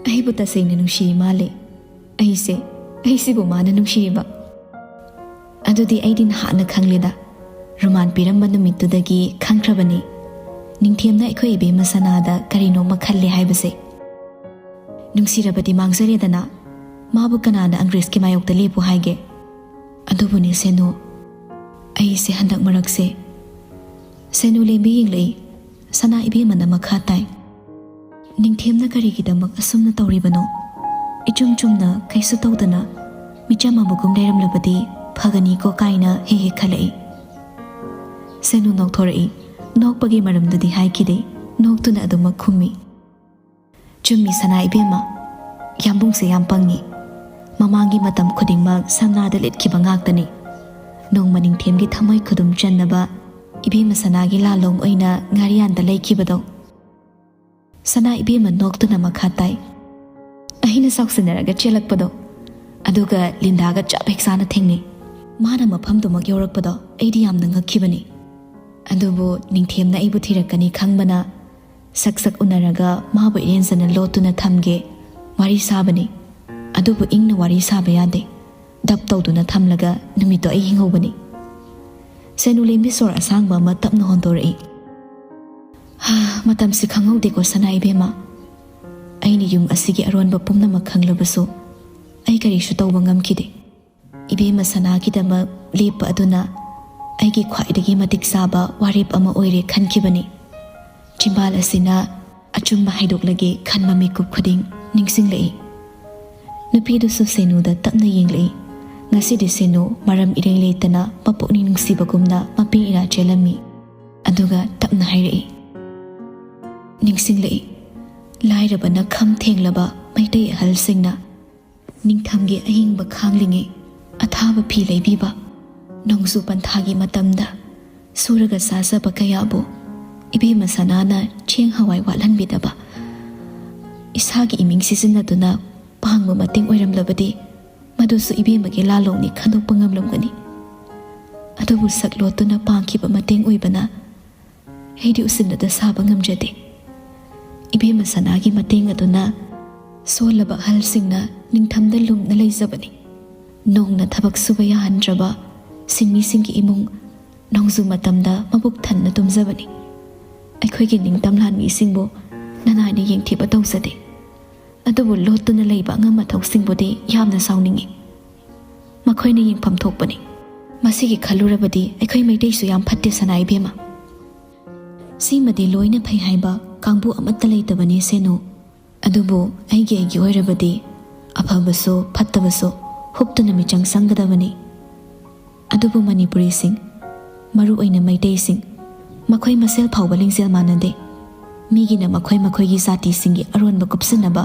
"ꯑꯩꯕꯨ ꯇꯁꯦꯡꯅ ꯅꯨꯡꯁꯤꯔꯤ ꯃꯥꯜꯂꯦ꯫ ꯑꯩꯁꯦ, ꯑꯩꯁꯤꯕꯨ ꯃꯥꯅ ꯅꯨꯡꯁꯤꯔꯤꯕ? ꯑꯗꯨꯗꯤ ꯑꯩꯗꯤ ꯅꯍꯥꯟꯅ ꯈꯪꯂꯦꯗ꯫ ꯔꯨꯃꯥꯟ ꯄꯤꯔꯝꯕ ꯅꯨꯃꯤꯠꯇꯨꯗꯒꯤ ꯈꯪꯈ꯭ꯔꯕꯅꯤ ꯅꯤꯡꯊꯦꯝꯅ ꯑꯩꯈꯣꯏ ꯏꯕꯦꯝꯃ ꯁꯅꯥꯗ ꯀꯔꯤꯅꯣꯃ ꯈꯜꯂꯦ ꯍꯥꯏꯕꯁꯦ꯫ ꯅꯨꯡꯁꯤꯔꯕꯗꯤ ꯃꯥꯡꯖꯔꯦꯗꯅ, ꯃꯥꯕꯨ ꯀꯅꯥꯅ ꯑꯪꯒ꯭ꯔꯦꯖꯀꯤ ꯃꯥꯌꯣꯛꯇ ꯂꯦꯞꯄꯨ ꯍꯥꯏꯒꯦ? ꯑꯗꯨꯕꯨꯅꯦ ꯁꯦꯅꯨ, ꯑꯩꯁꯦ ꯍꯟꯗꯛ ꯃꯔꯛꯁꯦ"꯫ ꯁꯦꯅꯨ ꯂꯦꯝꯕꯤ ꯌꯦꯡꯂꯛꯏ꯫ ꯁꯅꯥ ꯏꯕꯦꯝꯃꯅ ꯃꯈꯥ ꯇꯥꯏ, "ꯅꯤꯡꯊꯦꯝꯅ ꯀꯔꯤꯒꯤꯗꯃꯛ ꯑꯁꯨꯝꯅ ꯇꯧꯔꯤꯕꯅꯣ? ꯏꯆꯨꯝ ꯆꯨꯝꯅ ꯀꯩꯁꯨ ꯇꯧꯗꯅ ꯃꯤꯆꯝ ꯑꯃꯒꯨꯝ ꯂꯩꯔꯝꯂꯕꯗꯤ ꯐꯒꯅꯤꯀꯣ" ꯀꯥꯏꯅ ꯍꯦꯛ ꯍꯦꯛ ꯈꯜꯂꯛꯏ꯫ ꯁꯦꯅꯨ ꯅꯣꯛꯊꯣꯔꯛꯏ꯫ ꯅꯣꯛꯄꯒꯤ ꯃꯔꯝꯗꯨꯗꯤ ꯍꯥꯏꯈꯤꯗꯦ, ꯅꯣꯛꯇꯨꯅ ꯑꯗꯨꯃꯛ ꯈꯨꯝꯃꯤ꯫ "ꯆꯨꯝꯃꯤ ꯁꯅꯥ ꯏꯕꯦꯝꯃ, ꯌꯥꯝꯕꯨꯡꯁꯦ ꯌꯥꯝ ꯄꯪꯉꯤ꯫ ꯃꯃꯥꯡꯒꯤ ꯃꯇꯝ ꯈꯨꯗꯤꯡꯃꯛ ꯁꯝꯅꯥꯗ ꯂꯤꯠꯈꯤꯕ ꯉꯥꯛꯇꯅꯤ꯫ ꯅꯣꯡꯃ ꯅꯤꯡꯊꯦꯝꯒꯤ ꯊꯃꯣꯏ ꯈꯨꯗꯨꯝ ꯆꯟꯅꯕ ꯏꯕꯦꯝꯃ ꯁꯅꯥꯒꯤ ꯂꯥꯂꯣꯡ ꯑꯣꯏꯅ ꯉꯥꯔꯤꯌꯥꯟꯗ ꯂꯩꯈꯤꯕꯗꯣ"꯫ ꯁꯅꯥ ꯏꯕꯦꯝꯃ ꯅꯣꯛꯇꯨꯅ ꯃꯈꯥ ꯇꯥꯏ, "ꯑꯩꯅ ꯆꯥꯎꯁꯤꯟꯅꯔꯒ ꯆꯦꯜꯂꯛꯄꯗꯣ, ꯑꯗꯨꯒ ꯂꯤꯟꯗꯥꯒ ꯆꯞ ꯍꯦꯛ ꯆꯥꯅ ꯊꯦꯡꯅꯩ꯫ ꯃꯥꯅ ꯃꯐꯝꯗꯨꯃꯛ ꯌꯧꯔꯛꯄꯗꯣ ꯑꯩꯗꯤ ꯌꯥꯝꯅ ꯉꯛꯈꯤꯕꯅꯤ꯫ ꯑꯗꯨꯕꯨ ꯅꯤꯡꯊꯦꯝꯅ ꯑꯩꯕꯨ ꯊꯤꯔꯛꯀꯅꯤ ꯈꯪꯕꯅ ꯁꯛ ꯁꯛ ꯎꯅꯔꯒ ꯃꯥꯕꯨ ꯏꯔꯦꯟꯖꯅ ꯂꯣꯠꯇꯨꯅ ꯊꯝꯒꯦ ꯋꯥꯔꯤ ꯁꯥꯕꯅꯤ꯫ ꯑꯗꯨꯕꯨ ꯏꯪꯅ ꯋꯥꯔꯤ ꯁꯥꯕ ꯌꯥꯗꯦ꯫ ꯗꯞ ꯇꯧꯗꯨꯅ ꯊꯝꯂꯒ ꯅꯨꯃꯤꯠꯇꯣ ꯑꯩ ꯍꯤꯡꯍꯧꯕꯅꯤ"꯫ ꯁꯦꯅꯨ ꯂꯦꯝꯕꯤ ꯁꯣꯔ ꯑꯁꯥꯡꯕ ꯑꯃ ꯇꯞꯅ ꯍꯣꯟꯗꯣꯔꯛꯏ꯫ "ꯍꯥ, ꯃꯇꯝꯁꯤ ꯈꯪꯍꯧꯗꯦꯀꯣ ꯁꯅꯥ ꯏꯕꯦꯝꯃ꯫ ꯑꯩꯅ ꯌꯨꯝ ꯑꯁꯤꯒꯤ ꯑꯔꯣꯟꯕ ꯄꯨꯝꯅꯃꯛ ꯈꯪꯂꯕꯁꯨ ꯑꯩ ꯀꯔꯤꯁꯨ ꯇꯧꯕ ꯉꯝꯈꯤꯗꯦ꯫ ꯏꯕꯦꯝꯃ ꯁꯅꯥꯒꯤꯗꯃꯛ ꯂꯦꯞꯄ ꯑꯗꯨꯅ ꯑꯩꯒꯤ ꯈ꯭ꯋꯥꯏꯗꯒꯤ ꯃꯇꯤꯛ ꯆꯥꯕ ꯋꯥꯔꯦꯞ ꯑꯃ ꯑꯣꯏꯔꯦ ꯈꯟꯈꯤꯕꯅꯤ"꯫ ꯆꯤꯝꯕꯥꯜ ꯑꯁꯤꯅ ꯑꯆꯨꯝꯕ ꯍꯥꯏꯗꯣꯛꯂꯒꯦ ꯈꯟꯕ ꯃꯤꯀꯨꯞ ꯈꯨꯗꯤꯡ ꯅꯤꯡꯁꯤꯡꯂꯛꯏ꯫ ꯅꯨꯄꯤꯗꯨꯁꯨ ꯁꯦꯅꯨꯗ ꯇꯞꯅ ꯌꯦꯡꯂꯛꯏ꯫ ꯉꯁꯤꯗꯤ ꯁꯦꯅꯨ ꯃꯔꯝ ꯏꯔꯩ ꯂꯩꯇꯅ ꯃꯄꯨꯛꯅꯤꯡ ꯅꯨꯡꯁꯤꯕꯒꯨꯝꯅ ꯃꯄꯤ ꯏꯔꯥ ꯆꯦꯜꯂꯝꯃꯤ꯫ ꯑꯗꯨꯒ ꯇꯞꯅ ꯍꯥꯏꯔꯛꯏ, "ꯅꯤꯡꯁꯤꯡꯂꯛꯏ, ꯂꯥꯏꯔꯕꯅ ꯈꯝ ꯊꯦꯡꯂꯕ ꯃꯩꯇꯩ ꯑꯍꯜꯁꯤꯡꯅ ꯅꯤꯡꯊꯝꯒꯤ ꯑꯏꯪꯕ ꯈꯥꯡꯂꯤꯉꯩ ꯑꯊꯥꯕ ꯐꯤ ꯂꯩꯕꯤꯕ, ꯅꯣꯡꯖꯨ ꯄꯟꯊꯥꯒꯤ ꯃꯇꯝꯗ ꯁꯨꯔꯒ ꯆꯥꯖꯕ ꯀꯌꯥꯕꯨ ꯏꯕꯦꯝꯃ ꯁꯅꯥꯅ ꯆꯦꯡ ꯍꯋꯥꯏ ꯋꯥꯠꯍꯟꯕꯤꯗꯕ, ꯏꯁꯥꯒꯤ ꯏꯃꯤꯡ ꯁꯤꯖꯤꯟꯅꯗꯨꯅ ꯄꯥꯡꯕ ꯃꯇꯦꯡ ꯑꯣꯏꯔꯝꯂꯕꯗꯤ ꯃꯗꯨꯁꯨ ꯏꯕꯦꯝꯃꯒꯤ ꯂꯥꯂꯣꯡꯅꯤ ꯈꯟꯗꯣꯛꯄ ꯉꯝꯂꯝꯒꯅꯤ"꯫ ꯑꯗꯨꯕꯨ ꯁꯛ ꯂꯣꯠꯇꯨꯅ ꯄꯥꯡꯈꯤꯕ ꯃꯇꯦꯡ ꯑꯣꯏꯕꯅ ꯑꯩꯗꯤ ꯎꯁꯤꯟꯅꯗ ꯁꯥꯕ ꯉꯝꯖꯗꯦ꯫ ꯏꯕꯦꯝꯃ ꯁꯅꯥꯒꯤ ꯃꯇꯦꯡ ꯑꯗꯨꯅ ꯁꯣꯜꯂꯕ ꯑꯍꯜꯁꯤꯡꯅ ꯅꯤꯡꯊꯝꯗ ꯂꯨꯝꯅ ꯂꯩꯖꯕꯅꯤ꯫ ꯅꯣꯡꯅ ꯊꯕꯛ ꯁꯨꯕ ꯌꯥꯍꯟꯗ꯭ꯔꯕ ꯁꯤꯟꯃꯤꯁꯤꯡꯒꯤ ꯏꯃꯨꯡ ꯅꯣꯡꯖꯨ ꯃꯇꯝꯗ ꯃꯕꯨꯛ ꯊꯟꯅ ꯇꯨꯝꯖꯕꯅꯤ꯫ ꯑꯩꯈꯣꯏꯒꯤ ꯅꯤꯡꯇꯝ ꯂꯥꯟꯃꯤꯁꯤꯡꯕꯨ ꯅꯅꯥꯏꯅ ꯌꯦꯡꯊꯤꯕ ꯇꯧꯖꯗꯦ꯫ ꯑꯗꯨꯕꯨ ꯂꯣꯠꯇꯨꯅ ꯂꯩꯕ ꯑꯉꯝ ꯑꯊꯧꯁꯤꯡꯕꯨꯗꯤ ꯌꯥꯝꯅ ꯁꯥꯎꯅꯤꯡꯏ꯫ ꯃꯈꯣꯏꯅ ꯌꯦꯡꯐꯝ ꯊꯣꯛꯄꯅꯤ꯫ ꯃꯁꯤꯒꯤ ꯈꯜꯂꯨꯔꯕꯗꯤ ꯑꯩꯈꯣꯏ ꯃꯩꯇꯩꯁꯨ ꯌꯥꯝ ꯐꯠꯇꯦ ꯁꯅꯥ ꯏꯕꯦꯝꯃ꯫ ꯁꯤꯃꯗꯤ ꯂꯣꯏꯅ ꯐꯩ ꯍꯥꯏꯕ ꯀꯥꯡꯕꯨ ꯑꯃꯠꯇ ꯂꯩꯇꯕꯅꯤ ꯁꯦꯅꯨ꯫ ꯑꯗꯨꯕꯨ ꯑꯩꯒꯤ ꯑꯩꯒꯤ ꯑꯣꯏꯔꯕꯗꯤ ꯑꯐꯕꯁꯨ ꯐꯠꯇꯕꯁꯨ ꯍꯨꯞꯇꯨꯅ ꯃꯤꯆꯪ ꯆꯪꯒꯗꯕꯅꯤ꯫ ꯑꯗꯨꯕꯨ ꯃꯅꯤꯄꯨꯔꯤꯁꯤꯡ, ꯃꯔꯨꯑꯣꯏꯅ ꯃꯩꯇꯩꯁꯤꯡ, ꯃꯈꯣꯏ ꯃꯁꯦꯜ ꯐꯥꯎꯕ ꯂꯤꯡꯖꯦꯜ ꯃꯥꯟꯅꯗꯦ꯫ ꯃꯤꯒꯤꯅ ꯃꯈꯣꯏ ꯃꯈꯣꯏꯒꯤ ꯖꯥꯇꯤꯁꯤꯡꯒꯤ ꯑꯔꯣꯟꯕ ꯀꯨꯞꯁꯤꯟꯅꯕ,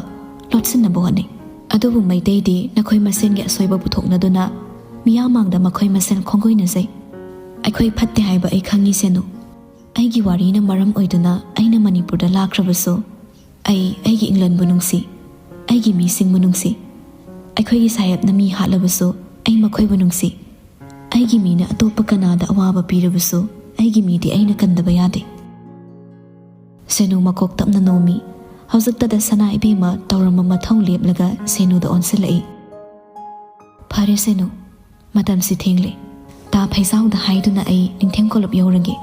ꯂꯣꯠꯁꯤꯟꯅꯕ ꯍꯣꯠꯅꯩ꯫ ꯑꯗꯨꯕꯨ ꯃꯩꯇꯩꯗꯤ ꯅꯈꯣꯏ ꯃꯁꯦꯟꯒꯤ ꯑꯁꯣꯏꯕ ꯄꯨꯊꯣꯛꯅꯗꯨꯅ ꯃꯤꯌꯥꯝ ꯃꯥꯡꯗ ꯃꯈꯣꯏ ꯃꯁꯦꯜ ꯈꯣꯡꯒꯣꯏꯅꯖꯩ꯫ ꯑꯩꯈꯣꯏ ꯐꯠꯇꯦ ꯍꯥꯏꯕ ꯑꯩ ꯈꯪꯉꯤ ꯁꯦꯅꯨ꯫ ꯑꯩꯒꯤ ꯋꯥꯔꯤꯅ ꯃꯔꯝ ꯑꯣꯏꯗꯨꯅ ꯑꯩꯅ ꯃꯅꯤꯄꯨꯔꯗ ꯂꯥꯛꯈ꯭ꯔꯕꯁꯨ, ꯑꯩ ꯑꯩꯒꯤ ꯏꯪꯂꯟꯕꯨ ꯅꯨꯡꯁꯤ, ꯑꯩꯒꯤ ꯃꯤꯁꯤꯡꯕꯨ ꯅꯨꯡꯁꯤ꯫ ꯑꯩꯈꯣꯏꯒꯤ ꯁꯥꯍꯦꯕꯅ ꯃꯤ ꯍꯥꯠꯂꯕꯁꯨ, ꯑꯩ ꯃꯈꯣꯏꯕꯨ ꯅꯨꯡꯁꯤ꯫ ꯑꯩꯒꯤ ꯃꯤꯅ ꯑꯇꯣꯞꯄ ꯀꯅꯥꯗ ꯑꯋꯥꯕ ꯄꯤꯔꯕꯁꯨ, ꯑꯩꯒꯤ ꯃꯤꯗꯤ ꯑꯩꯅ ꯀꯟꯗꯕ ꯌꯥꯗꯦ꯫ ꯁꯦꯅꯨ ꯃꯀꯣꯛ ꯇꯞꯅ ꯅꯣꯝꯃꯤ꯫ ꯍꯧꯖꯤꯛꯇꯗ ꯁꯅꯥ ꯏꯕꯦꯝꯃ ꯇꯧꯔꯝꯕ ꯃꯊꯧ ꯂꯦꯞꯂꯒ ꯁꯦꯅꯨꯗ ꯑꯣꯟꯁꯤꯜꯂꯛꯏ꯫ "ꯐꯔꯦ ꯁꯦꯅꯨ, ꯃꯇꯝꯁꯤ ꯊꯦꯡꯂꯦ꯫ ꯇꯥ ꯐꯩꯖꯥꯎꯗ ꯍꯥꯏꯗꯨꯅ ꯑꯩ ꯅꯤꯡꯊꯦꯝ ꯀꯣꯂꯨꯞ ꯌꯧꯔꯒꯦ"꯫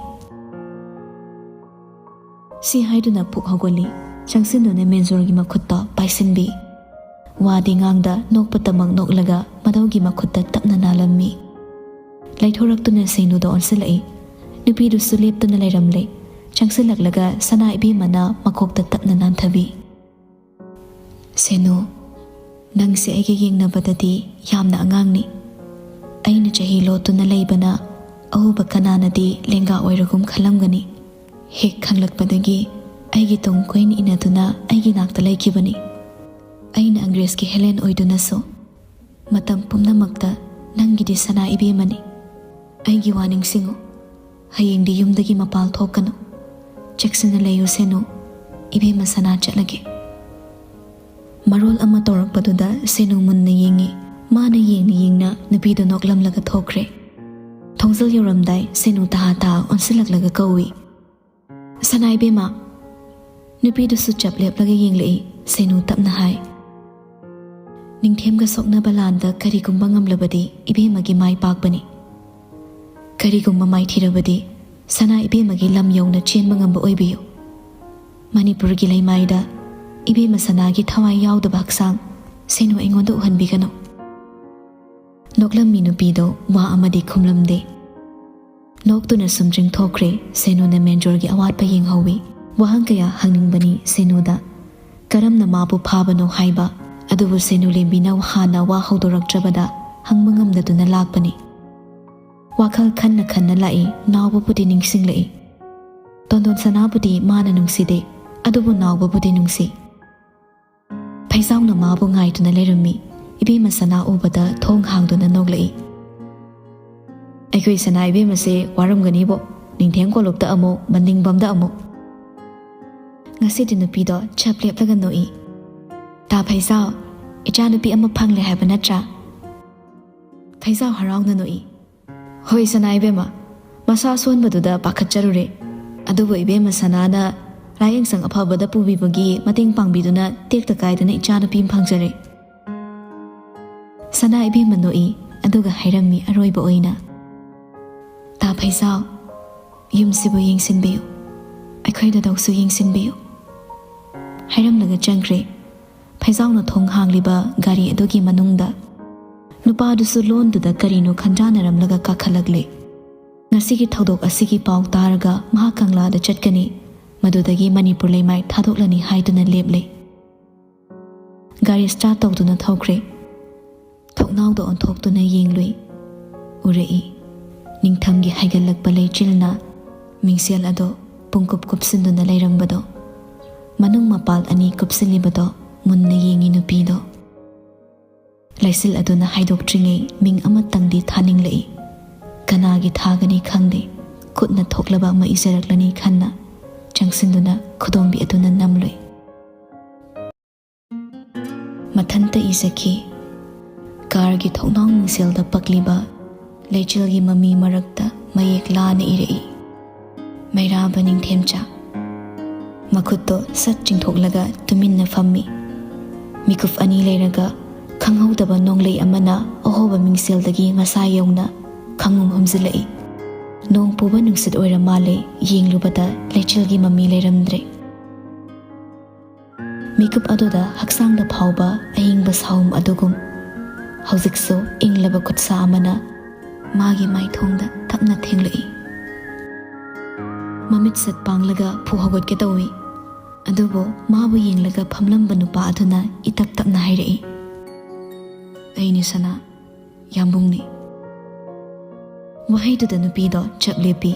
ꯁꯤ ꯍꯥꯏꯗꯨꯅ ꯄꯨꯛ ꯍꯧꯒꯠꯂꯤ꯫ ꯆꯪꯁꯤꯟꯗꯨꯅ ꯃꯦꯟꯖꯣꯔꯒꯤ ꯃꯈꯨꯠꯇ ꯄꯥꯏꯁꯤꯟꯕꯤ꯫ ꯋꯥꯗꯤ ꯉꯥꯡꯗ ꯅꯣꯛꯄꯇꯃꯛ ꯅꯣꯛꯂꯒ ꯃꯗꯧꯒꯤ ꯃꯈꯨꯠꯇ ꯇꯞꯅ ꯅꯥꯜꯂꯝꯃꯤ꯫ ꯂꯩꯊꯣꯔꯛꯇꯨꯅ ꯁꯦꯅꯨꯗ ꯑꯣꯟꯁꯤꯜꯂꯛꯏ꯫ ꯅꯨꯄꯤꯗꯨꯁꯨ ꯂꯦꯞꯇꯨꯅ ꯂꯩꯔꯝꯂꯦ꯫ ꯆꯪꯁꯤꯜꯂꯛꯂꯒ ꯁꯅꯥ ꯏꯕꯦꯝꯃꯅ ꯃꯀꯣꯛꯇ ꯇꯞꯅ ꯅꯥꯟꯊꯕꯤ꯫ "ꯁꯦꯅꯨ, ꯅꯪꯁꯦ ꯑꯩꯒ ꯌꯦꯡꯅꯕꯗꯗꯤ ꯌꯥꯝꯅ ꯑꯉꯥꯡꯅꯤ꯫ ꯑꯩꯅ ꯆꯍꯤ ꯂꯣꯠꯇꯨꯅ ꯂꯩꯕꯅ ꯑꯎꯕ ꯀꯅꯥꯅꯗꯤ ꯂꯦꯡꯒꯥ ꯑꯣꯏꯔꯒꯨꯝ ꯈꯜꯂꯝꯒꯅꯤ꯫ ꯍꯦꯛ ꯈꯪꯂꯛꯄꯗꯒꯤ ꯑꯩꯒꯤ ꯇꯨꯡ ꯀꯣꯏꯅ ꯏꯟꯅꯗꯨꯅ ꯑꯩꯒꯤ ꯅꯥꯛꯇ ꯂꯩꯈꯤꯕꯅꯤ꯫ ꯑꯩꯅ ꯑꯪꯒ꯭ꯔꯦꯖꯀꯤ ꯍꯦꯂꯦꯟ ꯑꯣꯏꯗꯨꯅꯁꯨ ꯃꯇꯝ ꯄꯨꯝꯅꯃꯛꯇ ꯅꯪꯒꯤꯗꯤ ꯁꯅꯥ ꯏꯕꯦꯝꯃꯅꯤ꯫ ꯑꯩꯒꯤ ꯋꯥ ꯅꯤꯡꯁꯤꯡꯉꯨ꯫ ꯍꯌꯦꯡꯗꯤ ꯌꯨꯝꯗꯒꯤ ꯃꯄꯥꯜ ꯊꯣꯛꯀꯅꯨ꯫ ꯆꯦꯛꯁꯤꯟꯅ ꯂꯩꯌꯨ ꯁꯦꯅꯨ꯫ ꯏꯕꯦꯝꯃ ꯁꯅꯥ ꯆꯠꯂꯒꯦ"꯫ ꯃꯔꯣꯜ ꯑꯃ ꯇꯧꯔꯛꯄꯗꯨꯗ ꯁꯦꯅꯨ ꯃꯨꯟꯅ ꯌꯦꯡꯉꯤ꯫ ꯃꯥꯅ ꯌꯦꯡꯅ ꯌꯦꯡꯅ ꯅꯨꯄꯤꯗꯨ ꯅꯣꯛꯂꯝꯂꯒ ꯊꯣꯛꯈ꯭ꯔꯦ꯫ ꯊꯣꯡꯖꯤꯜ ꯌꯧꯔꯝꯗꯥꯏ ꯁꯦꯅꯨ ꯇꯍꯥ ꯇꯍꯥ ꯑꯣꯟꯁꯤꯜꯂꯛꯂꯒ ꯀꯧꯏ, "ꯁꯅꯥ ꯏꯕꯦꯝꯃ!" ꯅꯨꯄꯤꯗꯨꯁꯨ ꯆꯞ ꯂꯦꯞꯂꯒ ꯌꯦꯡꯂꯛꯏ꯫ ꯁꯦꯅꯨ ꯇꯞꯅ ꯍꯥꯏ, "ꯅꯤꯡꯊꯦꯝꯒ ꯁꯣꯛꯅꯕ ꯂꯥꯟꯗ ꯀꯔꯤꯒꯨꯝꯕ ꯉꯝꯂꯕꯗꯤ ꯏꯕꯦꯝꯃꯒꯤ ꯃꯥꯏ ꯄꯥꯛꯄꯅꯤ꯫ ꯀꯔꯤꯒꯨꯝꯕ ꯃꯥꯏꯊꯤꯔꯕꯗꯤ ꯁꯅꯥ ꯏꯕꯦꯝꯃꯒꯤ ꯂꯝ ꯌꯧꯅ ꯆꯦꯟꯕ ꯉꯝꯕ ꯑꯣꯏꯕꯤꯌꯨ꯫ ꯃꯅꯤꯄꯨꯔꯒꯤ ꯂꯩꯃꯥꯏꯗ ꯏꯕꯦꯝꯃ ꯁꯅꯥꯒꯤ ꯊꯋꯥꯏ ꯌꯥꯎꯗꯕ ꯍꯛꯆꯥꯡ ꯁꯦꯅꯨ ꯑꯩꯉꯣꯟꯗ ꯎꯍꯟꯕꯤꯒꯅꯨ꯫" ꯅꯣꯛꯂꯝꯃꯤ ꯅꯨꯄꯤꯗꯣ ꯋꯥ ꯑꯃꯗꯤ ꯈꯨꯝꯂꯝꯗꯦ꯫ ꯅꯣꯛꯇꯨꯅ ꯁꯨꯝ ꯆꯤꯡꯊꯣꯛꯈ꯭ꯔꯦ꯫ ꯁꯦꯅꯨꯅ ꯃꯦꯟꯖꯣꯔꯒꯤ ꯑꯋꯥꯠꯄ ꯌꯦꯡꯍꯧꯋꯤ꯫ ꯋꯥꯍꯪ ꯀꯌꯥ ꯍꯪꯅꯤꯡꯕꯅꯤ ꯁꯦꯅꯨꯗ꯫ ꯀꯔꯝꯅ ꯃꯥꯕꯨ ꯐꯥꯕꯅꯣ ꯍꯥꯏꯕ ꯑꯗꯨꯕꯨ ꯁꯦꯅꯨ ꯂꯦꯝꯕꯤꯅ ꯍꯥꯟꯅ ꯋꯥ ꯍꯧꯗꯣꯔꯛꯇ꯭ꯔꯕꯗ ꯍꯪꯕ ꯉꯝꯗꯗꯨꯅ ꯂꯥꯛꯄꯅꯤ꯫ ꯋꯥꯈꯜ ꯈꯟꯅ ꯈꯟꯅ ꯂꯥꯛꯏ, ꯅꯥꯎꯕꯕꯨꯗꯤ ꯅꯤꯡꯁꯤꯡꯂꯛꯏ꯫ ꯇꯣꯟꯗꯣꯟ ꯁꯅꯥꯕꯨꯗꯤ ꯃꯥꯅ ꯅꯨꯡꯁꯤꯗꯦ, ꯑꯗꯨꯕꯨ ꯅꯥꯎꯕꯕꯨꯗꯤ ꯅꯨꯡꯁꯤ꯫ ꯐꯩꯖꯥꯎꯅ ꯃꯥꯕꯨ ꯉꯥꯏꯗꯨꯅ ꯂꯩꯔꯝꯃꯤ꯫ ꯏꯕꯦꯝꯃ ꯁꯅꯥ ꯎꯕꯗ ꯊꯣꯡ ꯍꯥꯡꯗꯨꯅ ꯅꯣꯛꯂꯛꯏ꯫ "ꯑꯩꯈꯣꯏ ꯁꯅꯥ ꯏꯕꯦꯝꯃꯁꯦ ꯋꯥꯔꯝꯒꯅꯤꯕꯣ, ꯅꯤꯡꯊꯦꯝ ꯀꯣꯂꯨꯞꯇ ꯑꯃꯨꯛ, ꯃꯅꯤꯡꯕꯝꯗ ꯑꯃꯨꯛ꯫" ꯉꯁꯤꯗꯤ ꯅꯨꯄꯤꯗꯣ ꯆꯞ ꯂꯦꯞꯂꯒ ꯅꯣꯛꯏ꯫ "ꯇꯥ ꯐꯩꯖꯥꯎ, ꯏꯆꯥꯅꯨꯄꯤ ꯑꯃ ꯐꯪꯂꯦ ꯍꯥꯏꯕ ꯅꯠꯇ꯭ꯔꯥ?" ꯐꯩꯖꯥꯎ ꯍꯔꯥꯎꯅ ꯅꯣꯛꯏ꯫ "ꯍꯣꯏ ꯁꯅꯥ ꯏꯕꯦꯝꯃ, ꯃꯁꯥ ꯁꯣꯟꯕꯗꯨꯗ ꯄꯥꯈꯠꯆꯔꯨꯔꯦ꯫ ꯑꯗꯨꯕꯨ ꯏꯕꯦꯝꯃ ꯁꯅꯥꯅ ꯂꯥꯌꯦꯡꯁꯪ ꯑꯐꯕꯗ ꯄꯨꯕꯤꯕꯒꯤ ꯃꯇꯦꯡ ꯄꯥꯡꯕꯤꯗꯨꯅ ꯇꯦꯛꯇ ꯀꯥꯏꯗꯅ ꯏꯆꯥꯅꯨꯄꯤ ꯑꯃ ꯐꯪꯖꯔꯦ꯫" ꯁꯅꯥ ꯏꯕꯦꯝꯃ ꯅꯣꯛꯏ, ꯑꯗꯨꯒ ꯍꯥꯏꯔꯝꯃꯤ ꯑꯔꯣꯏꯕ ꯑꯣꯏꯅ, "ꯇꯥ ꯐꯩꯖꯥꯎ, ꯌꯨꯝꯁꯤꯕꯨ ꯌꯦꯡꯁꯤꯟꯕꯤꯌꯨ, ꯑꯩꯈꯣꯏ ꯗꯥꯗꯧꯁꯨ ꯌꯦꯡꯁꯤꯟꯕꯤꯌꯨ꯫" ꯍꯥꯏꯔꯝꯂꯒ ꯆꯪꯈ꯭ꯔꯦ꯫ ꯐꯩꯖꯥꯎꯅ ꯊꯣꯡ ꯍꯥꯡꯂꯤꯕ ꯒꯥꯔꯤ ꯑꯗꯨꯒꯤ ꯃꯅꯨꯡꯗ ꯅꯨꯄꯥꯗꯨꯁꯨ ꯂꯣꯟꯗꯨꯗ ꯀꯔꯤꯅꯣ ꯈꯟꯖꯥꯟꯅꯔꯝꯂꯒ ꯀꯥꯈꯠꯂꯛꯂꯦ꯫ ꯉꯁꯤꯒꯤ ꯊꯧꯗꯣꯛ ꯑꯁꯤꯒꯤ ꯄꯥꯎ ꯇꯥꯔꯒ ꯃꯍꯥꯛ ꯀꯪꯂꯥꯗ ꯆꯠꯀꯅꯤ꯫ ꯃꯗꯨꯗꯒꯤ ꯃꯅꯤꯄꯨꯔ ꯂꯩꯃꯥꯏ ꯊꯥꯗꯣꯛꯂꯅꯤ ꯍꯥꯏꯗꯨꯅ ꯂꯦꯞꯂꯦ꯫ ꯒꯥꯔꯤ ꯁ꯭ꯇꯥꯔꯠ ꯇꯧꯗꯨꯅ ꯊꯧꯈ꯭ꯔꯦ꯫ ꯊꯣꯡꯅꯥꯎꯗ ꯑꯣꯟꯊꯣꯛꯇꯨꯅ ꯌꯦꯡꯂꯨꯏ꯫ ꯎꯔꯛꯏ꯫ ꯅꯤꯡꯊꯝꯒꯤ ꯍꯥꯏꯒꯠꯂꯛꯄ ꯂꯩꯆꯤꯜꯅ ꯃꯤꯡꯁꯦꯜ ꯑꯗꯣ ꯄꯨꯡꯀꯨꯞ ꯀꯨꯞꯁꯤꯟꯗꯨꯅ ꯂꯩꯔꯝꯕꯗꯣ꯫ ꯃꯅꯨꯡ ꯃꯄꯥꯜ ꯑꯅꯤ ꯀꯨꯞꯁꯤꯜꯂꯤꯕꯗꯣ ꯃꯨꯟꯅ ꯌꯦꯡꯉꯤ ꯅꯨꯄꯤꯗꯣ꯫ ꯂꯩꯆꯤꯜ ꯑꯗꯨꯅ ꯍꯥꯏꯗꯣꯛꯇ꯭ꯔꯤꯉꯩ ꯃꯤꯡ ꯑꯃꯇꯪꯗꯤ ꯊꯥꯅꯤꯡꯂꯛꯏ꯫ ꯀꯅꯥꯒꯤ ꯊꯥꯒꯅꯤ ꯈꯪꯗꯦ꯫ ꯈꯨꯠꯅ ꯊꯣꯛꯂꯕ ꯑꯃ ꯏꯖꯔꯛꯂꯅꯤ ꯈꯟꯅ ꯆꯪꯁꯤꯟꯗꯨꯅ ꯈꯨꯗꯣꯝꯕꯤ ꯑꯗꯨꯅ ꯅꯝꯂꯨꯏ꯫ ꯃꯊꯟꯇ ꯏꯖꯈꯤ꯫ ꯀꯥꯔꯒꯤ ꯊꯣꯡꯅꯥꯎ ꯃꯤꯡꯁꯦꯜꯗ ꯄꯛꯂꯤꯕ ꯂꯩꯆꯤꯜꯒꯤ ꯃꯃꯤ ꯃꯔꯛꯇ ꯃꯌꯦꯛ ꯂꯥꯅ ꯏꯔꯛꯏ꯫ ꯃꯩꯔꯥꯕ ꯅꯤꯡꯊꯦꯝꯆꯥ꯫ ꯃꯈꯨꯠꯇꯣ ꯁꯠ ꯆꯤꯡꯊꯣꯛꯂꯒ ꯇꯨꯃꯤꯟꯅ ꯐꯝꯃꯤ꯫ ꯃꯤꯀꯨꯞ ꯑꯅꯤ ꯂꯩꯔꯒ ꯈꯪꯍꯧꯗꯕ ꯅꯣꯡꯂꯩ ꯑꯃꯅ ꯑꯍꯣꯕ ꯃꯤꯡꯁꯦꯜꯗꯒꯤ ꯃꯁꯥ ꯌꯧꯅ ꯈꯪꯍꯨꯝ ꯍꯨꯝꯖꯤꯜꯂꯛꯏ꯫ ꯅꯣꯡ ꯄꯨꯕ ꯅꯨꯡꯁꯤꯠ ꯑꯣꯏꯔ ꯃꯥꯜꯂꯦ, ꯌꯦꯡꯂꯨꯕꯗ ꯂꯩꯆꯤꯜꯒꯤ ꯃꯃꯤ ꯂꯩꯔꯝꯗ꯭ꯔꯦ꯫ ꯃꯤꯀꯨꯞ ꯑꯗꯨꯗ ꯍꯛꯆꯥꯡꯗ ꯐꯥꯎꯕ ꯑꯏꯪꯕ ꯁꯥꯎꯝ ꯑꯗꯨꯒꯨꯝ, ꯍꯧꯖꯤꯛꯁꯨ ꯏꯪꯂꯕ ꯈꯨꯠꯁꯥ ꯑꯃꯅ ꯃꯥꯒꯤ ꯃꯥꯏꯊꯣꯡꯗ ꯇꯞꯅ ꯊꯦꯡꯂꯛꯏ꯫ ꯃꯃꯤꯠ ꯁꯠ ꯄꯥꯡꯂꯒ ꯐꯨ ꯍꯧꯒꯠꯀꯦ ꯇꯧꯏ, ꯑꯗꯨꯕꯨ ꯃꯥꯕꯨ ꯌꯦꯡꯂꯒ ꯐꯝꯂꯝꯕ ꯅꯨꯄꯥ ꯑꯗꯨꯅ ꯏꯇꯞ ꯇꯞꯅ ꯍꯥꯏꯔꯛꯏ, "ꯑꯩꯅꯤ ꯁꯅꯥ, ꯌꯥꯝꯕꯨꯡꯅꯤ꯫" ꯋꯥꯍꯩꯗꯨꯗ ꯅꯨꯄꯤꯗꯣ ꯆꯞ ꯂꯦꯞꯄꯤ꯫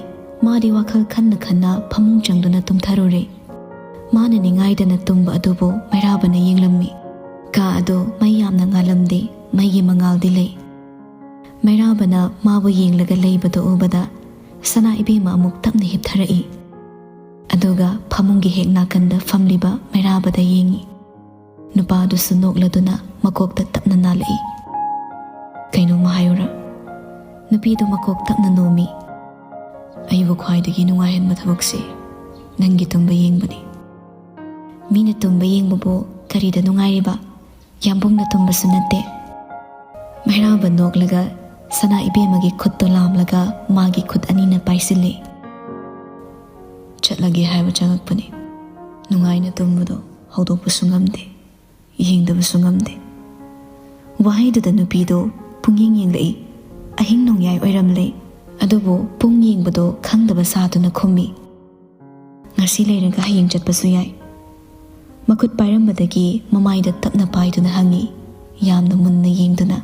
ꯃꯥꯗꯤ ꯋꯥꯈꯜ ꯈꯟꯅ ꯈꯟꯅ ꯐꯃꯨꯡ ꯆꯪꯗꯨꯅ ꯇꯨꯝꯊꯔꯨꯔꯦ꯫ ꯃꯥꯅ ꯅꯤꯡꯉꯥꯏꯗꯅ ꯇꯨꯝꯕ ꯑꯗꯨꯕꯨ ꯃꯩꯔꯥꯕꯅ ꯌꯦꯡꯂꯝꯃꯤ꯫ ꯀꯥ ꯑꯗꯨ ꯃꯩ ꯌꯥꯝꯅ ꯉꯥꯜꯂꯝꯗꯦ, ꯃꯩꯒꯤ ꯃꯉꯥꯜꯗꯤ ꯂꯩ꯫ ꯃꯩꯔꯥꯕꯅ ꯃꯥꯕꯨ ꯌꯦꯡꯂꯒ ꯂꯩꯕꯗꯨ ꯎꯕꯗ ꯁꯅꯥ ꯏꯕꯦꯝꯃ ꯑꯃꯨꯛ ꯇꯞꯅ ꯍꯤꯞꯊꯔꯛꯏ꯫ ꯑꯗꯨꯒ ꯐꯃꯨꯡꯒꯤ ꯍꯦꯛ ꯅꯥꯀꯟꯗ ꯐꯝꯂꯤꯕ ꯃꯩꯔꯥꯕꯗ ꯌꯦꯡꯉꯤ꯫ ꯅꯨꯄꯥꯗꯨꯁꯨ ꯅꯣꯛꯂꯗꯨꯅ ꯃꯀꯣꯛꯇ ꯇꯞꯅ ꯅꯥꯜꯂꯛꯏ꯫ "ꯀꯩꯅꯣꯝꯃ ꯍꯥꯏꯌꯨꯔꯥ?" ꯅꯨꯄꯤꯗꯨ ꯃꯀꯣꯛ ꯇꯞꯅ ꯅꯣꯝꯃꯤ꯫ "ꯑꯩꯕꯨ ꯈ꯭ꯋꯥꯏꯗꯒꯤ ꯅꯨꯡꯉꯥꯏꯍꯟꯕ ꯊꯕꯛꯁꯦ ꯅꯪꯒꯤ ꯇꯨꯝꯕ ꯌꯦꯡꯕꯅꯤ꯫" "ꯃꯤꯅ ꯇꯨꯝꯕ ꯌꯦꯡꯕꯕꯨ ꯀꯔꯤꯗ ꯅꯨꯡꯉꯥꯏꯔꯤꯕ? ꯌꯥꯝꯕꯨꯡꯅ ꯇꯨꯝꯕꯁꯨ ꯅꯠꯇꯦ꯫" ꯃꯩꯔꯥꯕ ꯅꯣꯛꯂꯒ ꯁꯅꯥ ꯏꯕꯦꯝꯃꯒꯤ ꯈꯨꯠꯇꯨ ꯂꯥꯝꯂꯒ ꯃꯥꯒꯤ ꯈꯨꯠ ꯑꯅꯤꯅ ꯄꯥꯏꯁꯤꯜꯂꯤ꯫ "ꯆꯠꯂꯒꯦ ꯍꯥꯏꯕ ꯆꯪꯉꯛꯄꯅꯤ꯫ ꯅꯨꯡꯉꯥꯏꯅ ꯇꯨꯝꯕꯗꯣ ꯍꯧꯗꯣꯛꯄꯁꯨ ꯉꯝꯗꯦ, ꯌꯦꯡꯗꯕꯁꯨ ꯉꯝꯗꯦ꯫" ꯋꯥꯍꯩꯗꯨꯗ ꯅꯨꯄꯤꯗꯨ ꯄꯨꯡꯌꯦꯡ ꯌꯦꯡꯂꯛꯏ꯫ ꯑꯍꯤꯡ ꯅꯣꯡꯌꯥꯏ ꯑꯣꯏꯔꯝꯂꯦ, ꯑꯗꯨꯕꯨ ꯄꯨꯡ ꯌꯦꯡꯕꯗꯣ ꯈꯪꯗꯕ ꯁꯥꯗꯨꯅ ꯈꯨꯝꯃꯤ꯫ "ꯉꯁꯤ ꯂꯩꯔꯒ ꯍꯌꯦꯡ ꯆꯠꯄꯁꯨ ꯌꯥꯏ꯫" ꯃꯈꯨꯠ ꯄꯥꯏꯔꯝꯕꯗꯒꯤ ꯃꯃꯥꯏꯗ ꯇꯞꯅ ꯄꯥꯏꯗꯨꯅ ꯍꯪꯉꯤ, ꯌꯥꯝꯅ ꯃꯨꯟꯅ ꯌꯦꯡꯗꯨꯅ꯫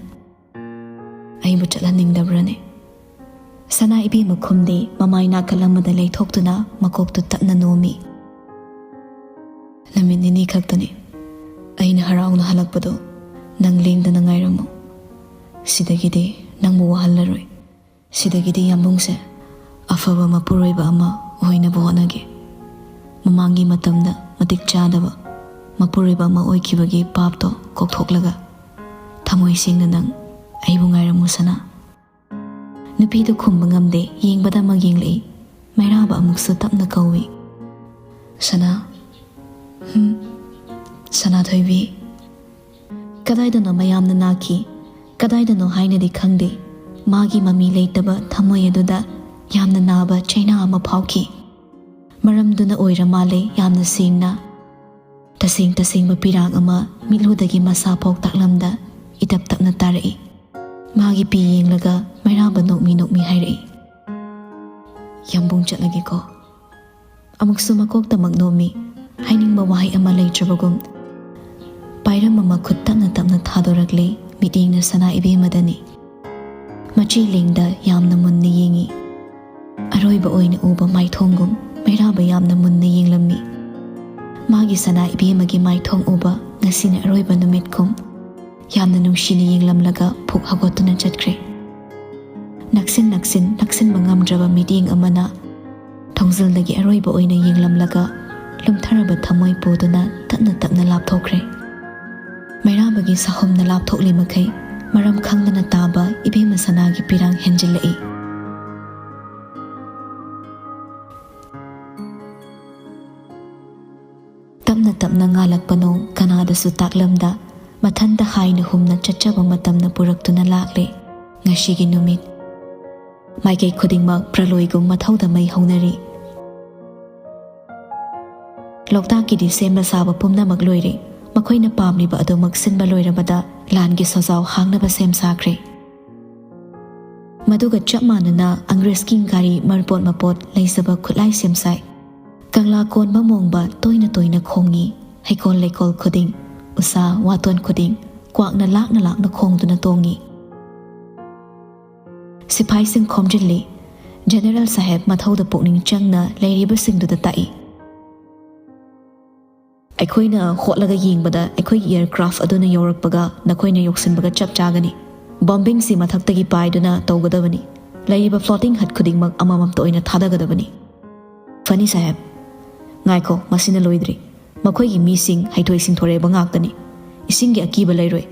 "ꯑꯩꯕꯨ ꯆꯠꯍꯟꯅꯤꯡꯗꯕ꯭ꯔꯅꯦ?" ꯁꯅꯥ ꯏꯕꯦꯝꯃ ꯈꯨꯝꯗꯦ, ꯃꯃꯥꯏ ꯅꯥꯀꯜ ꯑꯃꯗ ꯂꯩꯊꯣꯛꯇꯨꯅ ꯃꯀꯣꯛꯇꯨ ꯇꯞꯅ ꯅꯣꯝꯃꯤ꯫ "ꯅꯨꯃꯤꯠ ꯅꯤꯅꯤ ꯈꯛꯇꯅꯤ꯫ ꯑꯩꯅ ꯍꯔꯥꯎꯅ ꯍꯜꯂꯛꯄꯗꯣ ꯅꯪ ꯂꯦꯡꯗꯅ ꯉꯥꯏꯔꯝꯃꯨ꯫ ꯁꯤꯗꯒꯤꯗꯤ ꯅꯪꯕꯨ ꯋꯥꯍꯜꯂꯔꯣꯏ꯫ ꯁꯤꯗꯒꯤꯗꯤ ꯌꯥꯝꯕꯨꯡꯁꯦ ꯑꯐꯕ ꯃꯄꯨꯔꯣꯏꯕ ꯑꯃ ꯑꯣꯏꯅꯕ ꯍꯣꯠꯅꯒꯦ꯫ ꯃꯃꯥꯡꯒꯤ ꯃꯇꯝꯗ ꯃꯇꯤꯛ ꯆꯥꯗꯕ ꯃꯄꯨꯔꯣꯏꯕ ꯑꯃ ꯑꯣꯏꯈꯤꯕꯒꯤ ꯄꯥꯞꯇꯣ ꯀꯣꯛꯊꯣꯛꯂꯒ ꯊꯃꯣꯏ ꯁꯦꯡꯅ ꯅꯪ ꯑꯩꯕꯨ ꯉꯥꯏꯔꯝꯃꯨ ꯁꯅꯥ꯫" ꯅꯨꯄꯤꯗꯨ ꯈꯨꯝꯕ ꯉꯝꯗꯦ, ꯌꯦꯡꯕꯗ ꯑꯃ ꯌꯦꯡꯂꯛꯏ꯫ ꯃꯩꯔꯥꯕ ꯑꯃꯨꯛꯁꯨ ꯇꯞꯅ ꯀꯧꯏ, "ꯁꯅꯥ, ꯍꯝ, ꯁꯅꯥꯊꯣꯏꯕꯤ?" ꯀꯗꯥꯏꯗꯅꯣ ꯃꯌꯥꯝꯅ ꯅꯥꯈꯤ, ꯀꯗꯥꯏꯗꯅꯣ ꯍꯥꯏꯅꯗꯤ ꯈꯪꯗꯦ, ꯃꯥꯒꯤ ꯃꯃꯤ ꯂꯩꯇꯕ ꯊꯃꯣꯏ ꯑꯗꯨꯗ ꯌꯥꯝꯅ ꯅꯥꯕ ꯆꯩꯅꯥ ꯑꯃ ꯐꯥꯎꯈꯤ꯫ ꯃꯔꯝꯗꯨꯅ ꯑꯣꯏꯔ ꯃꯥꯜꯂꯦ, ꯌꯥꯝꯅ ꯁꯦꯡꯅ, ꯇꯁꯦꯡ ꯇꯁꯦꯡꯕ ꯄꯤꯔꯥꯡ ꯑꯃ ꯃꯤꯠꯂꯨꯗꯒꯤ ꯃꯁꯥ ꯐꯥꯎ ꯇꯥꯛꯂꯝꯗ ꯏꯇꯞ ꯇꯞꯅ ꯇꯥꯔꯛꯏ꯫ ꯃꯥꯒꯤ ꯄꯤ ꯌꯦꯡꯂꯒ ꯃꯩꯔꯥꯕ ꯅꯣꯛꯃꯤ ꯅꯣꯛꯃꯤ ꯍꯥꯏꯔꯛꯏ, "ꯌꯥꯝꯕꯨꯡ ꯆꯠꯂꯒꯦꯀꯣ?" ꯑꯃꯨꯛꯁꯨ ꯃꯀꯣꯛꯇꯃꯛ ꯅꯣꯝꯃꯤ, ꯍꯥꯏꯅꯤꯡꯕ ꯋꯥꯍꯩ ꯑꯃ ꯂꯩꯇ꯭ꯔꯕꯒꯨꯝ꯫ ꯄꯥꯏꯔꯝꯕ ꯃꯈꯨꯠ ꯇꯞꯅ ꯇꯞꯅ ꯊꯥꯗꯣꯔꯛꯂꯦ, ꯃꯤꯠꯌꯦꯡꯅ ꯁꯅꯥ ꯏꯕꯦꯝꯃꯗꯅꯤ꯫ ꯃꯆꯤ ꯂꯦꯡꯗ ꯌꯥꯝꯅ ꯃꯨꯟꯅ ꯌꯦꯡꯏ꯫ ꯑꯔꯣꯏꯕ ꯑꯣꯏꯅ ꯎꯕ ꯃꯥꯏꯊꯣꯡꯒꯨꯝ ꯃꯩꯔꯥꯕ ꯌꯥꯝꯅ ꯃꯨꯟꯅ ꯌꯦꯡꯂꯝꯃꯤ꯫ ꯃꯥꯒꯤ ꯁꯅꯥ ꯏꯕꯦꯝꯃꯒꯤ ꯃꯥꯏꯊꯣꯡ ꯎꯕ ꯉꯁꯤꯅ ꯑꯔꯣꯏꯕ ꯅꯨꯃꯤꯠꯀꯨꯝ ꯌꯥꯝꯅ ꯅꯨꯡꯁꯤꯅ ꯌꯦꯡꯂꯝꯂꯒ ꯐꯨꯛ ꯍꯧꯒꯠꯇꯨꯅ ꯆꯠꯈ꯭ꯔꯦ꯫ ꯅꯛꯁꯤꯟ ꯅꯛꯁꯤꯟ ꯅꯛꯁꯤꯟꯕ ꯉꯝꯗ꯭ꯔꯕ ꯃꯤꯠꯌꯦꯡ ꯑꯃꯅ ꯊꯣꯡꯖꯤꯜꯗꯒꯤ ꯑꯔꯣꯏꯕ ꯑꯣꯏꯅ ꯌꯦꯡꯂꯝꯂꯒ ꯂꯨꯝꯊꯔꯕ ꯊꯃꯣꯏ ꯄꯨꯗꯨꯅ ꯇꯞꯅ ꯇꯞꯅ ꯂꯥꯞꯊꯣꯛꯈ꯭ꯔꯦ꯫ ꯃꯩꯔꯥꯕꯒꯤ ꯁꯥꯍꯨꯝꯅ ꯂꯥꯞꯊꯣꯛꯂꯤ ꯃꯈꯩ ꯃꯔꯝ ꯈꯪꯗꯅ ꯇꯥꯕ ꯏꯕꯦꯝꯃ ꯁꯅꯥꯒꯤ ꯄꯤꯔꯥꯡ ꯍꯦꯟꯖꯤꯜꯂꯛꯏ꯫ ꯇꯞꯅ ꯇꯞꯅ ꯉꯥꯜꯂꯛꯄꯅꯣ ꯀꯅꯥꯗꯁꯨ ꯇꯥꯛꯂꯝꯗ ꯃꯊꯟꯇ ꯍꯥꯏꯅ ꯍꯨꯝꯅ ꯆꯠꯆꯕ ꯃꯇꯝꯅ ꯄꯨꯔꯛꯇꯨꯅ ꯂꯥꯛꯂꯦ ꯉꯁꯤꯒꯤ ꯅꯨꯃꯤꯠ꯫ ꯃꯥꯏꯀꯩ ꯈꯨꯗꯤꯡꯃꯛ ꯄ꯭ꯔꯂꯣꯏꯒꯨꯝ ꯃꯊꯧꯗ ꯃꯩ ꯍꯧꯅꯔꯤ꯫ ꯂꯣꯛꯇꯥꯛꯀꯤꯗꯤ ꯁꯦꯝꯕ ꯁꯥꯕ ꯄꯨꯝꯅꯃꯛ ꯂꯣꯏꯔꯦ꯫ ꯃꯈꯣꯏꯅ ꯄꯥꯝꯂꯤꯕ ꯑꯗꯨꯃꯛ ꯁꯤꯟꯕ ꯂꯣꯏꯔꯕꯗ ꯂꯥꯟꯒꯤ ꯁꯖꯥꯎ ꯍꯥꯡꯅꯕ ꯁꯦꯝ ꯁꯥꯈ꯭ꯔꯦ꯫ ꯃꯗꯨꯒ ꯆꯞ ꯃꯥꯟꯅꯅ ꯑꯪꯒ꯭ꯔꯦꯖꯀꯤ ꯒꯥꯔꯤ ꯃꯔꯄꯣꯠ ꯃꯄꯣꯠ ꯂꯩꯖꯕ ꯈꯨꯠꯂꯥꯏ ꯁꯦꯝ ꯁꯥꯏ꯫ ꯀꯪꯂꯥ ꯀꯣꯟꯕ ꯃꯣꯡꯕ ꯇꯣꯏꯅ ꯇꯣꯏꯅ ꯈꯣꯡꯉꯤ꯫ ꯍꯩꯀꯣꯜ ꯂꯩꯀꯣꯜ ꯈꯨꯗꯤꯡ, ꯎꯁꯥ ꯋꯥꯇꯣꯟ ꯈꯨꯗꯤꯡ ꯀ꯭ꯋꯥꯛꯅ ꯂꯥꯛꯅ ꯂꯥꯛꯅ ꯈꯣꯡꯗꯨꯅ ꯇꯣꯡꯉꯤ꯫ ꯁꯤꯐꯥꯏꯁꯤꯡ ꯈꯣꯝꯖꯤꯜꯂꯤ꯫ ꯖꯦꯅꯦꯔꯦꯜ ꯁꯥꯍꯦꯕ ꯃꯊꯧꯗ ꯄꯨꯛꯅꯤꯡ ꯆꯪꯅ ꯂꯩꯔꯤꯕꯁꯤꯡꯗꯨꯗ ꯇꯥꯛꯏ꯫ ꯑꯩꯈꯣꯏꯅ ꯍꯣꯠꯂꯒ ꯌꯦꯡꯕꯗ ꯑꯩꯈꯣꯏꯒꯤ ꯑꯦꯌꯔꯀ꯭ꯔꯥꯐ ꯑꯗꯨꯅ ꯌꯧꯔꯛꯄꯒ ꯅꯈꯣꯏꯅ ꯌꯧꯁꯤꯟꯕꯒ ꯆꯞ ꯆꯥꯒꯅꯤ꯫ ꯕꯣꯝꯕꯤꯡꯁꯤ ꯃꯊꯛꯇꯒꯤ ꯄꯥꯏꯗꯨꯅ ꯇꯧꯒꯗꯕꯅꯤ꯫ ꯂꯩꯔꯤꯕ ꯐ꯭ꯂꯣꯇꯤꯡ ꯍꯠ ꯈꯨꯗꯤꯡꯃꯛ ꯑꯃꯃꯝꯇ ꯑꯣꯏꯅ ꯊꯥꯗꯒꯗꯕꯅꯤ꯫ ꯐꯅꯤ ꯁꯥꯍꯦꯕ꯫ ꯉꯥꯏꯈꯣ, ꯃꯁꯤꯅ ꯂꯣꯏꯗ꯭ꯔꯤ꯫ ꯃꯈꯣꯏꯒꯤ ꯃꯤꯁꯤꯡ ꯍꯩꯊꯣꯏ ꯁꯤꯡꯊꯣꯔꯛꯕ ꯉꯥꯛꯇꯅꯤ꯫ ꯏꯁꯤꯡꯒꯤ ꯑꯀꯤꯕ ꯂꯩꯔꯣꯏ꯫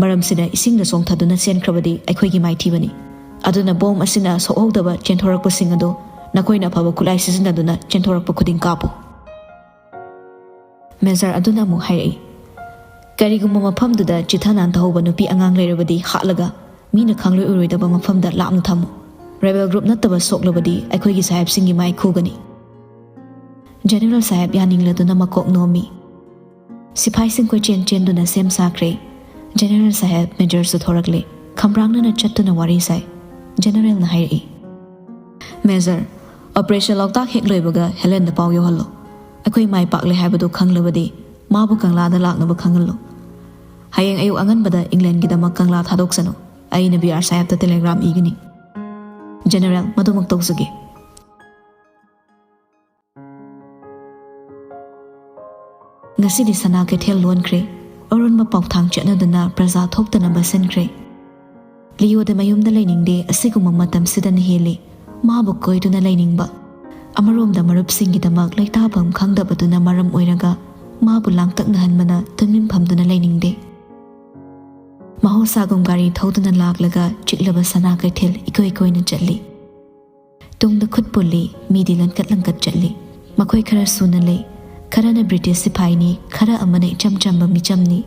ꯃꯔꯝꯁꯤꯅ ꯏꯁꯤꯡꯗ ꯆꯣꯡꯊꯗꯨꯅ ꯆꯦꯟꯈ꯭ꯔꯕꯗꯤ ꯑꯩꯈꯣꯏꯒꯤ ꯃꯥꯏꯊꯤꯕꯅꯤ꯫ ꯑꯗꯨꯅ ꯕꯣꯝ ꯑꯁꯤꯅ ꯁꯣꯛꯍꯧꯗꯕ ꯆꯦꯟꯊꯣꯔꯛꯄꯁꯤꯡ ꯑꯗꯨ ꯅꯈꯣꯏꯅ ꯑꯐꯕ ꯈꯨꯠꯂꯥꯏ ꯁꯤꯖꯤꯟꯅꯗꯨꯅ ꯆꯦꯟꯊꯣꯔꯛꯄ ꯈꯨꯗꯤꯡ ꯀꯥꯞꯄꯨ꯫ ꯃꯦꯖꯔ ꯑꯗꯨꯅ ꯑꯃꯨꯛ ꯍꯥꯏꯔꯛꯏ, "ꯀꯔꯤꯒꯨꯝꯕ ꯃꯐꯝꯗꯨꯗ ꯆꯤꯊ ꯅꯥꯟꯊꯍꯧꯕ ꯅꯨꯄꯤ ꯑꯉꯥꯡ ꯂꯩꯔꯕꯗꯤ ꯍꯥꯠꯂꯒ ꯃꯤꯅ ꯈꯪꯂꯣꯏ ꯎꯔꯣꯏꯗꯕ ꯃꯐꯝꯗ ꯂꯥꯞꯅ ꯊꯝꯃꯨ꯫ ꯔꯦꯕꯦꯜ ꯒ꯭ꯔꯨꯞ ꯅꯠꯇꯕ ꯁꯣꯛꯂꯕꯗꯤ ꯑꯩꯈꯣꯏꯒꯤ ꯁꯥꯍꯦꯕꯁꯤꯡꯒꯤ ꯃꯥꯏ ꯈꯨꯒꯅꯤ꯫" ꯖꯦꯅꯦꯔꯦꯜ ꯁꯥꯍꯦꯕ ꯌꯥꯅꯤꯡꯂꯗꯨꯅ ꯃꯀꯣꯛ ꯅꯣꯝꯃꯤ꯫ ꯁꯤꯐꯥꯏꯁꯤꯡ ꯀꯣꯏꯆꯦꯟ ꯆꯦꯟꯗꯨꯅ ꯁꯦꯝ ꯁꯥꯈ꯭ꯔꯦ꯫ ꯖꯦꯅꯦꯔꯦꯜ ꯁꯥꯍꯦꯕ ꯃꯦꯖꯔꯁꯨ ꯊꯣꯔꯛꯂꯦ꯫ ꯈꯝꯕ꯭ꯔꯥꯡꯅꯅ ꯆꯠꯇꯨꯅ ꯋꯥꯔꯤ ꯁꯥꯏ꯫ ꯖꯦꯅꯦꯔꯦꯜꯅ ꯍꯥꯏꯔꯛꯏ, "ꯃꯦꯖꯔ, ꯑꯣꯄꯔꯦꯁꯟ ꯂꯣꯛꯇꯥꯛ ꯍꯦꯛ ꯂꯣꯏꯕꯒ ꯍꯦꯂꯦꯟꯗ ꯄꯥꯎ ꯌꯧꯍꯜꯂꯣ꯫ ꯑꯩꯈꯣꯏ ꯃꯥꯏ ꯄꯥꯛꯂꯦ ꯍꯥꯏꯕꯗꯨ ꯈꯪꯂꯕꯗꯤ ꯃꯥꯕꯨ ꯀꯪꯂꯥꯗ ꯂꯥꯛꯅꯕ ꯈꯪꯍꯜꯂꯨ꯫ ꯍꯌꯦꯡ ꯑꯌꯨꯛ ꯑꯉꯟꯕꯗ ꯏꯪꯂꯦꯟꯒꯤꯗꯃꯛ ꯀꯪꯂꯥ ꯊꯥꯗꯣꯛꯁꯅꯨ꯫ ꯑꯩꯅ ꯕꯤ ꯑꯥꯔ ꯁꯥꯍꯦꯕꯇ ꯇꯦꯂꯦꯒ꯭ꯔꯥꯝ ꯏꯒꯅꯤ꯫" "ꯖꯦꯅꯦꯔꯦꯜ, ꯃꯗꯨꯃꯛ ꯇꯧꯖꯒꯦ꯫" ꯉꯁꯤꯗꯤ ꯁꯅꯥ ꯀꯩꯊꯦꯜ ꯂꯣꯟꯈ꯭ꯔꯦ꯫ ꯑꯔꯣꯟꯕ ꯄꯥꯎꯊꯥꯡ ꯆꯠꯅꯗꯨꯅ ꯄ꯭ꯔꯖꯥ ꯊꯣꯛꯇꯅꯕ ꯁꯤꯟꯈ꯭ꯔꯦ꯫ ꯂꯤꯑꯣꯗ ꯃꯌꯨꯝꯗ ꯂꯩꯅꯤꯡꯗꯦ, ꯑꯁꯤꯒꯨꯝꯕ ꯃꯇꯝꯁꯤꯗꯅ ꯍꯦꯜꯂꯤ ꯃꯥꯕꯨ ꯀꯣꯏꯗꯨꯅ ꯂꯩꯅꯤꯡꯕ꯫ ꯑꯃꯔꯣꯝꯗ ꯃꯔꯨꯞꯁꯤꯡꯒꯤꯗꯃꯛ ꯂꯩꯇꯥꯐꯝ ꯈꯪꯗꯕꯗꯨꯅ ꯃꯔꯝ ꯑꯣꯏꯔꯒ ꯃꯥꯕꯨ ꯂꯥꯡꯇꯛꯅꯍꯟꯕꯅ ꯇꯨꯃꯤꯟ ꯐꯝꯗꯨꯅ ꯂꯩꯅꯤꯡꯗꯦ꯫ ꯃꯍꯧꯁꯥꯒꯨꯝ ꯒꯥꯔꯤ ꯊꯧꯗꯨꯅ ꯂꯥꯛꯂꯒ ꯆꯤꯛꯂꯕ ꯁꯅꯥ ꯀꯩꯊꯦꯜ ꯏꯀꯣꯏ ꯀꯣꯏꯅ ꯆꯠꯂꯤ꯫ ꯇꯨꯡꯗ ꯈꯨꯠ ꯄꯨꯜꯂꯤ, ꯃꯤꯗꯤ ꯂꯟꯀꯠ ꯂꯟꯀꯠ ꯆꯠꯂꯤ꯫ ꯃꯈꯣꯏ ꯈꯔ ꯁꯨꯅ ꯂꯩ꯫ ꯈꯔꯅ ꯕ꯭ꯔꯤꯇꯤꯁ ꯁꯤꯐꯥꯏꯅꯤ, ꯈꯔ ꯑꯃꯅ ꯏꯆꯝ ꯆꯝꯕ ꯃꯤꯆꯝꯅꯤ꯫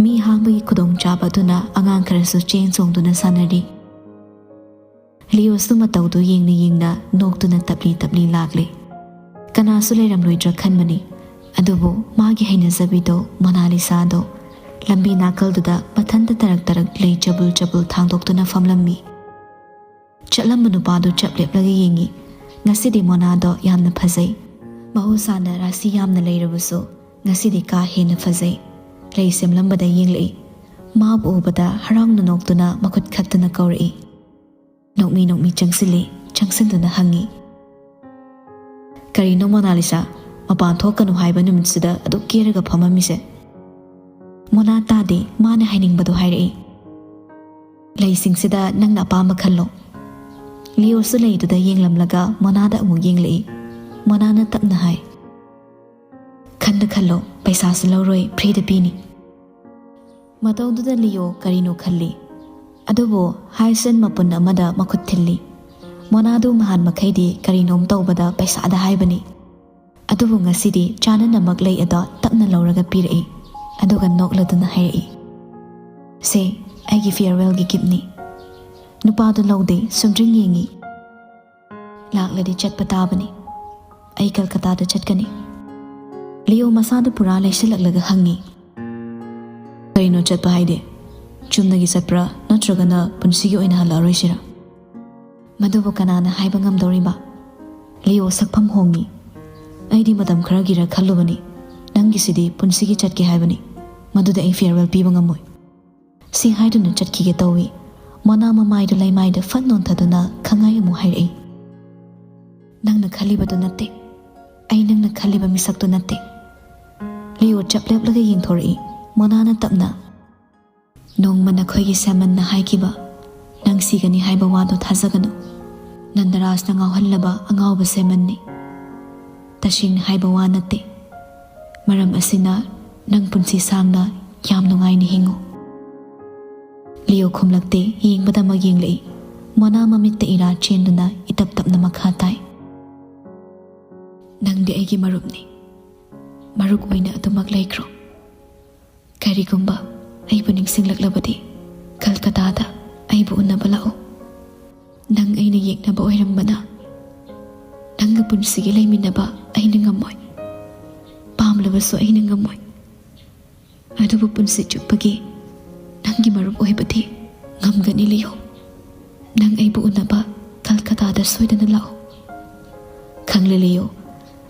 ꯃꯤ ꯍꯥꯡꯕꯒꯤ ꯈꯨꯗꯣꯡꯆꯥꯕ ꯑꯗꯨꯅ ꯑꯉꯥꯡ ꯈꯔꯁꯨ ꯆꯦꯟ ꯆꯣꯡꯗꯨꯅ ꯁꯥꯟꯅꯔꯤ꯫ ꯂꯤꯑꯣꯁꯨ ꯃꯇꯧꯗꯨ ꯌꯦꯡꯅ ꯌꯦꯡꯅ ꯅꯣꯛꯇꯨꯅ ꯇꯞꯂꯤ ꯇꯞꯂꯤ ꯂꯥꯛꯂꯤ꯫ ꯀꯅꯥꯁꯨ ꯂꯩꯔꯝꯂꯣꯏꯗ꯭ꯔꯥ ꯈꯟꯕꯅꯤ, ꯑꯗꯨꯕꯨ ꯃꯥꯒꯤ ꯍꯩꯅꯖꯕꯤꯗꯣ, ꯃꯣꯅꯥꯂꯤꯁꯥꯗꯣ, ꯂꯝꯕꯤ ꯅꯥꯀꯜꯗꯨꯗ ꯃꯊꯟꯇ ꯇꯔꯛ ꯇꯔꯛ ꯂꯩ ꯆꯕꯨꯜ ꯆꯕꯨꯜ ꯊꯥꯡꯗꯣꯛꯇꯨꯅ ꯐꯝꯂꯝꯃꯤ꯫ ꯆꯠꯂꯝꯕ ꯅꯨꯄꯥꯗꯨ ꯆꯞ ꯂꯦꯞꯂꯒ ꯌꯦꯡꯉꯤ꯫ "ꯉꯁꯤꯗꯤ ꯃꯣꯅꯥꯗꯣ ꯌꯥꯝꯅ ꯐꯖꯩ꯫ ꯃꯍꯧꯁꯥꯅ ꯔꯥꯁꯤ ꯌꯥꯝꯅ ꯂꯩꯔꯕꯁꯨ ꯉꯁꯤꯗꯤ ꯀꯥ ꯍꯦꯟꯅ ꯐꯖꯩ꯫" ꯂꯩ ꯁꯦꯝꯂꯝꯕꯗ ꯌꯦꯡꯂꯛꯏ꯫ ꯃꯥꯕꯨ ꯎꯕꯗ ꯍꯔꯥꯎꯅ ꯅꯣꯛꯇꯨꯅ ꯃꯈꯨꯠ ꯈꯠꯇꯨꯅ ꯀꯧꯔꯛꯏ꯫ ꯅꯣꯛꯃꯤ ꯅꯣꯛꯃꯤ ꯆꯪꯁꯤꯜꯂꯤ꯫ ꯆꯪꯁꯤꯟꯗꯨꯅ ꯍꯪꯉꯤ, "ꯀꯔꯤꯅꯣ ꯃꯣꯅꯥꯂꯤꯁꯥ, ꯃꯄꯥꯟ ꯊꯣꯛꯀꯅꯨ ꯍꯥꯏꯕ ꯅꯨꯃꯤꯠꯁꯤꯗ ꯑꯗꯨꯛ ꯀꯦꯔꯒ ꯐꯝꯃꯝꯃꯤꯁꯦ?" ꯃꯣꯅꯥ ꯇꯥꯗꯦ, ꯃꯥꯅ ꯍꯥꯏꯅꯤꯡꯕꯗꯣ ꯍꯥꯏꯔꯛꯏ꯫ "ꯂꯩꯁꯤꯡꯁꯤꯗ ꯅꯪꯅ ꯑꯄꯥꯝꯕ ꯈꯜꯂꯣ꯫" ꯂꯤꯑꯣꯁꯨ ꯂꯩꯗꯨꯗ ꯌꯦꯡꯂꯝꯂꯒ ꯃꯣꯅꯥꯗ ꯑꯃꯨꯛ ꯌꯦꯡꯂꯛꯏ꯫ ꯃꯣꯅꯥꯅ ꯇꯞꯅ ꯍꯥꯏ, "ꯈꯟꯗ ꯈꯜꯂꯣ, ꯄꯩꯁꯥꯁꯨ ꯂꯧꯔꯣꯏ, ꯐ꯭ꯔꯤꯗ ꯄꯤꯅꯤ꯫" ꯃꯇꯧꯗꯨꯗ ꯂꯤꯑꯣ ꯀꯔꯤꯅꯣ ꯈꯜꯂꯤ꯫ ꯑꯗꯨꯕꯨ ꯍꯥꯏꯁꯟ ꯃꯄꯨꯟ ꯑꯃꯗ ꯃꯈꯨꯠ ꯊꯤꯜꯂꯤ꯫ ꯃꯣꯅꯥꯗꯨ ꯅꯍꯥꯟ ꯃꯈꯩꯗꯤ ꯀꯔꯤꯅꯣꯝ ꯇꯧꯕꯗ ꯄꯩꯁꯥꯗ ꯍꯥꯏꯕꯅꯤ꯫ ꯑꯗꯨꯕꯨ ꯉꯁꯤꯗꯤ ꯆꯥꯅꯅꯃꯛ ꯂꯩ ꯑꯗꯣ ꯇꯞꯅ ꯂꯧꯔꯒ ꯄꯤꯔꯛꯏ꯫ ꯑꯗꯨꯒ ꯅꯣꯛꯂꯗꯨꯅ ꯍꯥꯏꯔꯛꯏ, "ꯁꯦ, ꯑꯩꯒꯤ ꯐꯤꯌꯔꯋꯦꯜꯒꯤ ꯒꯤꯐꯅꯤ꯫" ꯅꯨꯄꯥꯗꯨ ꯂꯧꯗꯦ, ꯁꯨꯝꯗ꯭ꯔꯤꯡ ꯌꯦꯡꯉꯤ꯫ "ꯂꯥꯛꯂꯗꯤ ꯆꯠꯄ ꯇꯥꯕꯅꯤ꯫ ꯑꯩ ꯀꯜꯀꯇꯥꯗ ꯆꯠꯀꯅꯤ꯫" ꯂꯤꯑꯣ ꯃꯁꯥꯗꯨ ꯄꯨꯔꯥ ꯂꯩꯁꯤꯜꯂꯛꯂꯒ ꯍꯪꯉꯤ, "ꯀꯩꯅꯣ ꯆꯠꯄ ꯍꯥꯏꯗꯤ? ꯆꯨꯝꯅꯒꯤ ꯆꯠꯄ꯭ꯔꯥ, ꯅꯠꯇ꯭ꯔꯒꯅ ꯄꯨꯟꯁꯤꯒꯤ ꯑꯣꯏꯅ ꯍꯜꯂꯛꯑꯔꯣꯏꯁꯤꯔꯥ?" "ꯃꯗꯨꯕꯨ ꯀꯅꯥꯅ ꯍꯥꯏꯕ ꯉꯝꯗꯧꯔꯤꯕ?" ꯂꯤꯑꯣ ꯁꯛꯐꯝ ꯍꯣꯡꯉꯤ꯫ "ꯑꯩꯗꯤ ꯃꯇꯝ ꯈꯔꯒꯤꯔ ꯈꯜꯂꯨꯕꯅꯤ꯫ ꯅꯪꯒꯤꯁꯤꯗꯤ ꯄꯨꯟꯁꯤꯒꯤ ꯆꯠꯀꯦ ꯍꯥꯏꯕꯅꯤ꯫ ꯃꯗꯨꯗ ꯑꯩ ꯐꯤꯌꯔꯋꯦꯜ ꯄꯤꯕ ꯉꯝꯃꯣꯏ꯫" ꯁꯤ ꯍꯥꯏꯗꯨꯅ ꯆꯠꯈꯤꯒꯦ ꯇꯧꯏ꯫ ꯃꯣꯅꯥ ꯃꯃꯥꯏꯗꯨ ꯂꯩꯃꯥꯏꯗ ꯐꯠ ꯅꯣꯟꯊꯗꯨꯅ ꯈꯪꯉꯥꯏ ꯑꯃꯨꯛ ꯍꯥꯏꯔꯛꯏ, "ꯅꯪꯅ ꯈꯜꯂꯤꯕꯗꯨ ꯅꯠꯇꯦ꯫ ꯑꯩ ꯅꯪꯅ ꯈꯜꯂꯤꯕ ꯃꯤꯁꯛꯇꯨ ꯅꯠꯇꯦ꯫" ꯂꯤꯑꯣ ꯆꯞ ꯂꯦꯞꯂꯒ ꯌꯦꯡꯊꯣꯔꯛꯏ꯫ ꯃꯣꯅꯥꯅ ꯇꯞꯅ, "ꯅꯣꯡꯃ ꯅꯈꯣꯏꯒꯤ ꯁꯦꯃꯟꯅ ꯍꯥꯏꯈꯤꯕ ꯅꯪ ꯁꯤꯒꯅꯤ ꯍꯥꯏꯕ ꯋꯥꯗꯣ ꯊꯥꯖꯒꯅꯨ꯫ ꯅꯟꯗꯔꯥꯖꯅ ꯉꯥꯎꯍꯜꯂꯕ ꯑꯉꯥꯎꯕ ꯁꯦꯃꯟꯅꯤ꯫ ꯇꯁꯦꯡꯅ ꯍꯥꯏꯕ ꯋꯥ ꯅꯠꯇꯦ꯫ ꯃꯔꯝ ꯑꯁꯤꯅ ꯅꯪ ꯄꯨꯟꯁꯤ ꯁꯥꯡꯅ ꯌꯥꯝ ꯅꯨꯡꯉꯥꯏꯅ ꯍꯤꯡꯉꯨ꯫" ꯂꯤꯑꯣ ꯈꯨꯝꯂꯛꯇꯦ, ꯌꯦꯡꯕꯗꯃꯛ ꯌꯦꯡꯂꯛꯏ꯫ ꯃꯣꯅꯥ ꯃꯃꯤꯠꯇ ꯏꯔꯥ ꯆꯦꯟꯗꯨꯅ ꯏꯇꯞ ꯇꯞꯅ ꯃꯈꯥ ꯇꯥꯏ꯫ "ꯅꯪꯗꯤ ꯑꯩꯒꯤ ꯃꯔꯨꯞꯅꯤ꯫ ꯃꯔꯨꯞ ꯑꯣꯏꯅ ꯑꯗꯨꯃꯛ ꯂꯩꯈ꯭ꯔꯣ꯫ ꯀꯔꯤꯒꯨꯝꯕ ꯑꯩꯕꯨ ꯅꯤꯡꯁꯤꯡꯂꯛꯂꯕꯗꯤ ꯀꯜꯀꯇꯥꯗ ꯑꯩꯕꯨ ꯎꯅꯕ ꯂꯥꯛꯎ꯫ ꯅꯪ ꯑꯩꯅ ꯌꯦꯛꯅꯕ ꯑꯣꯏꯔꯝꯕꯅ ꯅꯪꯒ ꯄꯨꯟꯁꯤꯒꯤ ꯂꯩꯃꯤꯟꯅꯕ ꯑꯩꯅ ꯉꯝꯃꯣꯏ꯫ ꯄꯥꯝꯂꯕꯁꯨ ꯑꯩꯅ ꯉꯝꯃꯣꯏ꯫ ꯑꯗꯨꯕꯨ ꯄꯨꯟꯁꯤ ꯆꯨꯞꯄꯒꯤ ꯅꯪꯒꯤ ꯃꯔꯨꯞ ꯑꯣꯏꯕꯗꯤ ꯉꯝꯒꯅꯤ, ꯂꯤꯑꯣ꯫ ꯅꯪ ꯑꯩꯕꯨ ꯎꯅꯕ ꯀꯜꯀꯇꯥꯗ ꯁꯣꯏꯗꯅ ꯂꯥꯛꯎ꯫" ꯈꯪꯂꯦ ꯂꯤꯑꯣ,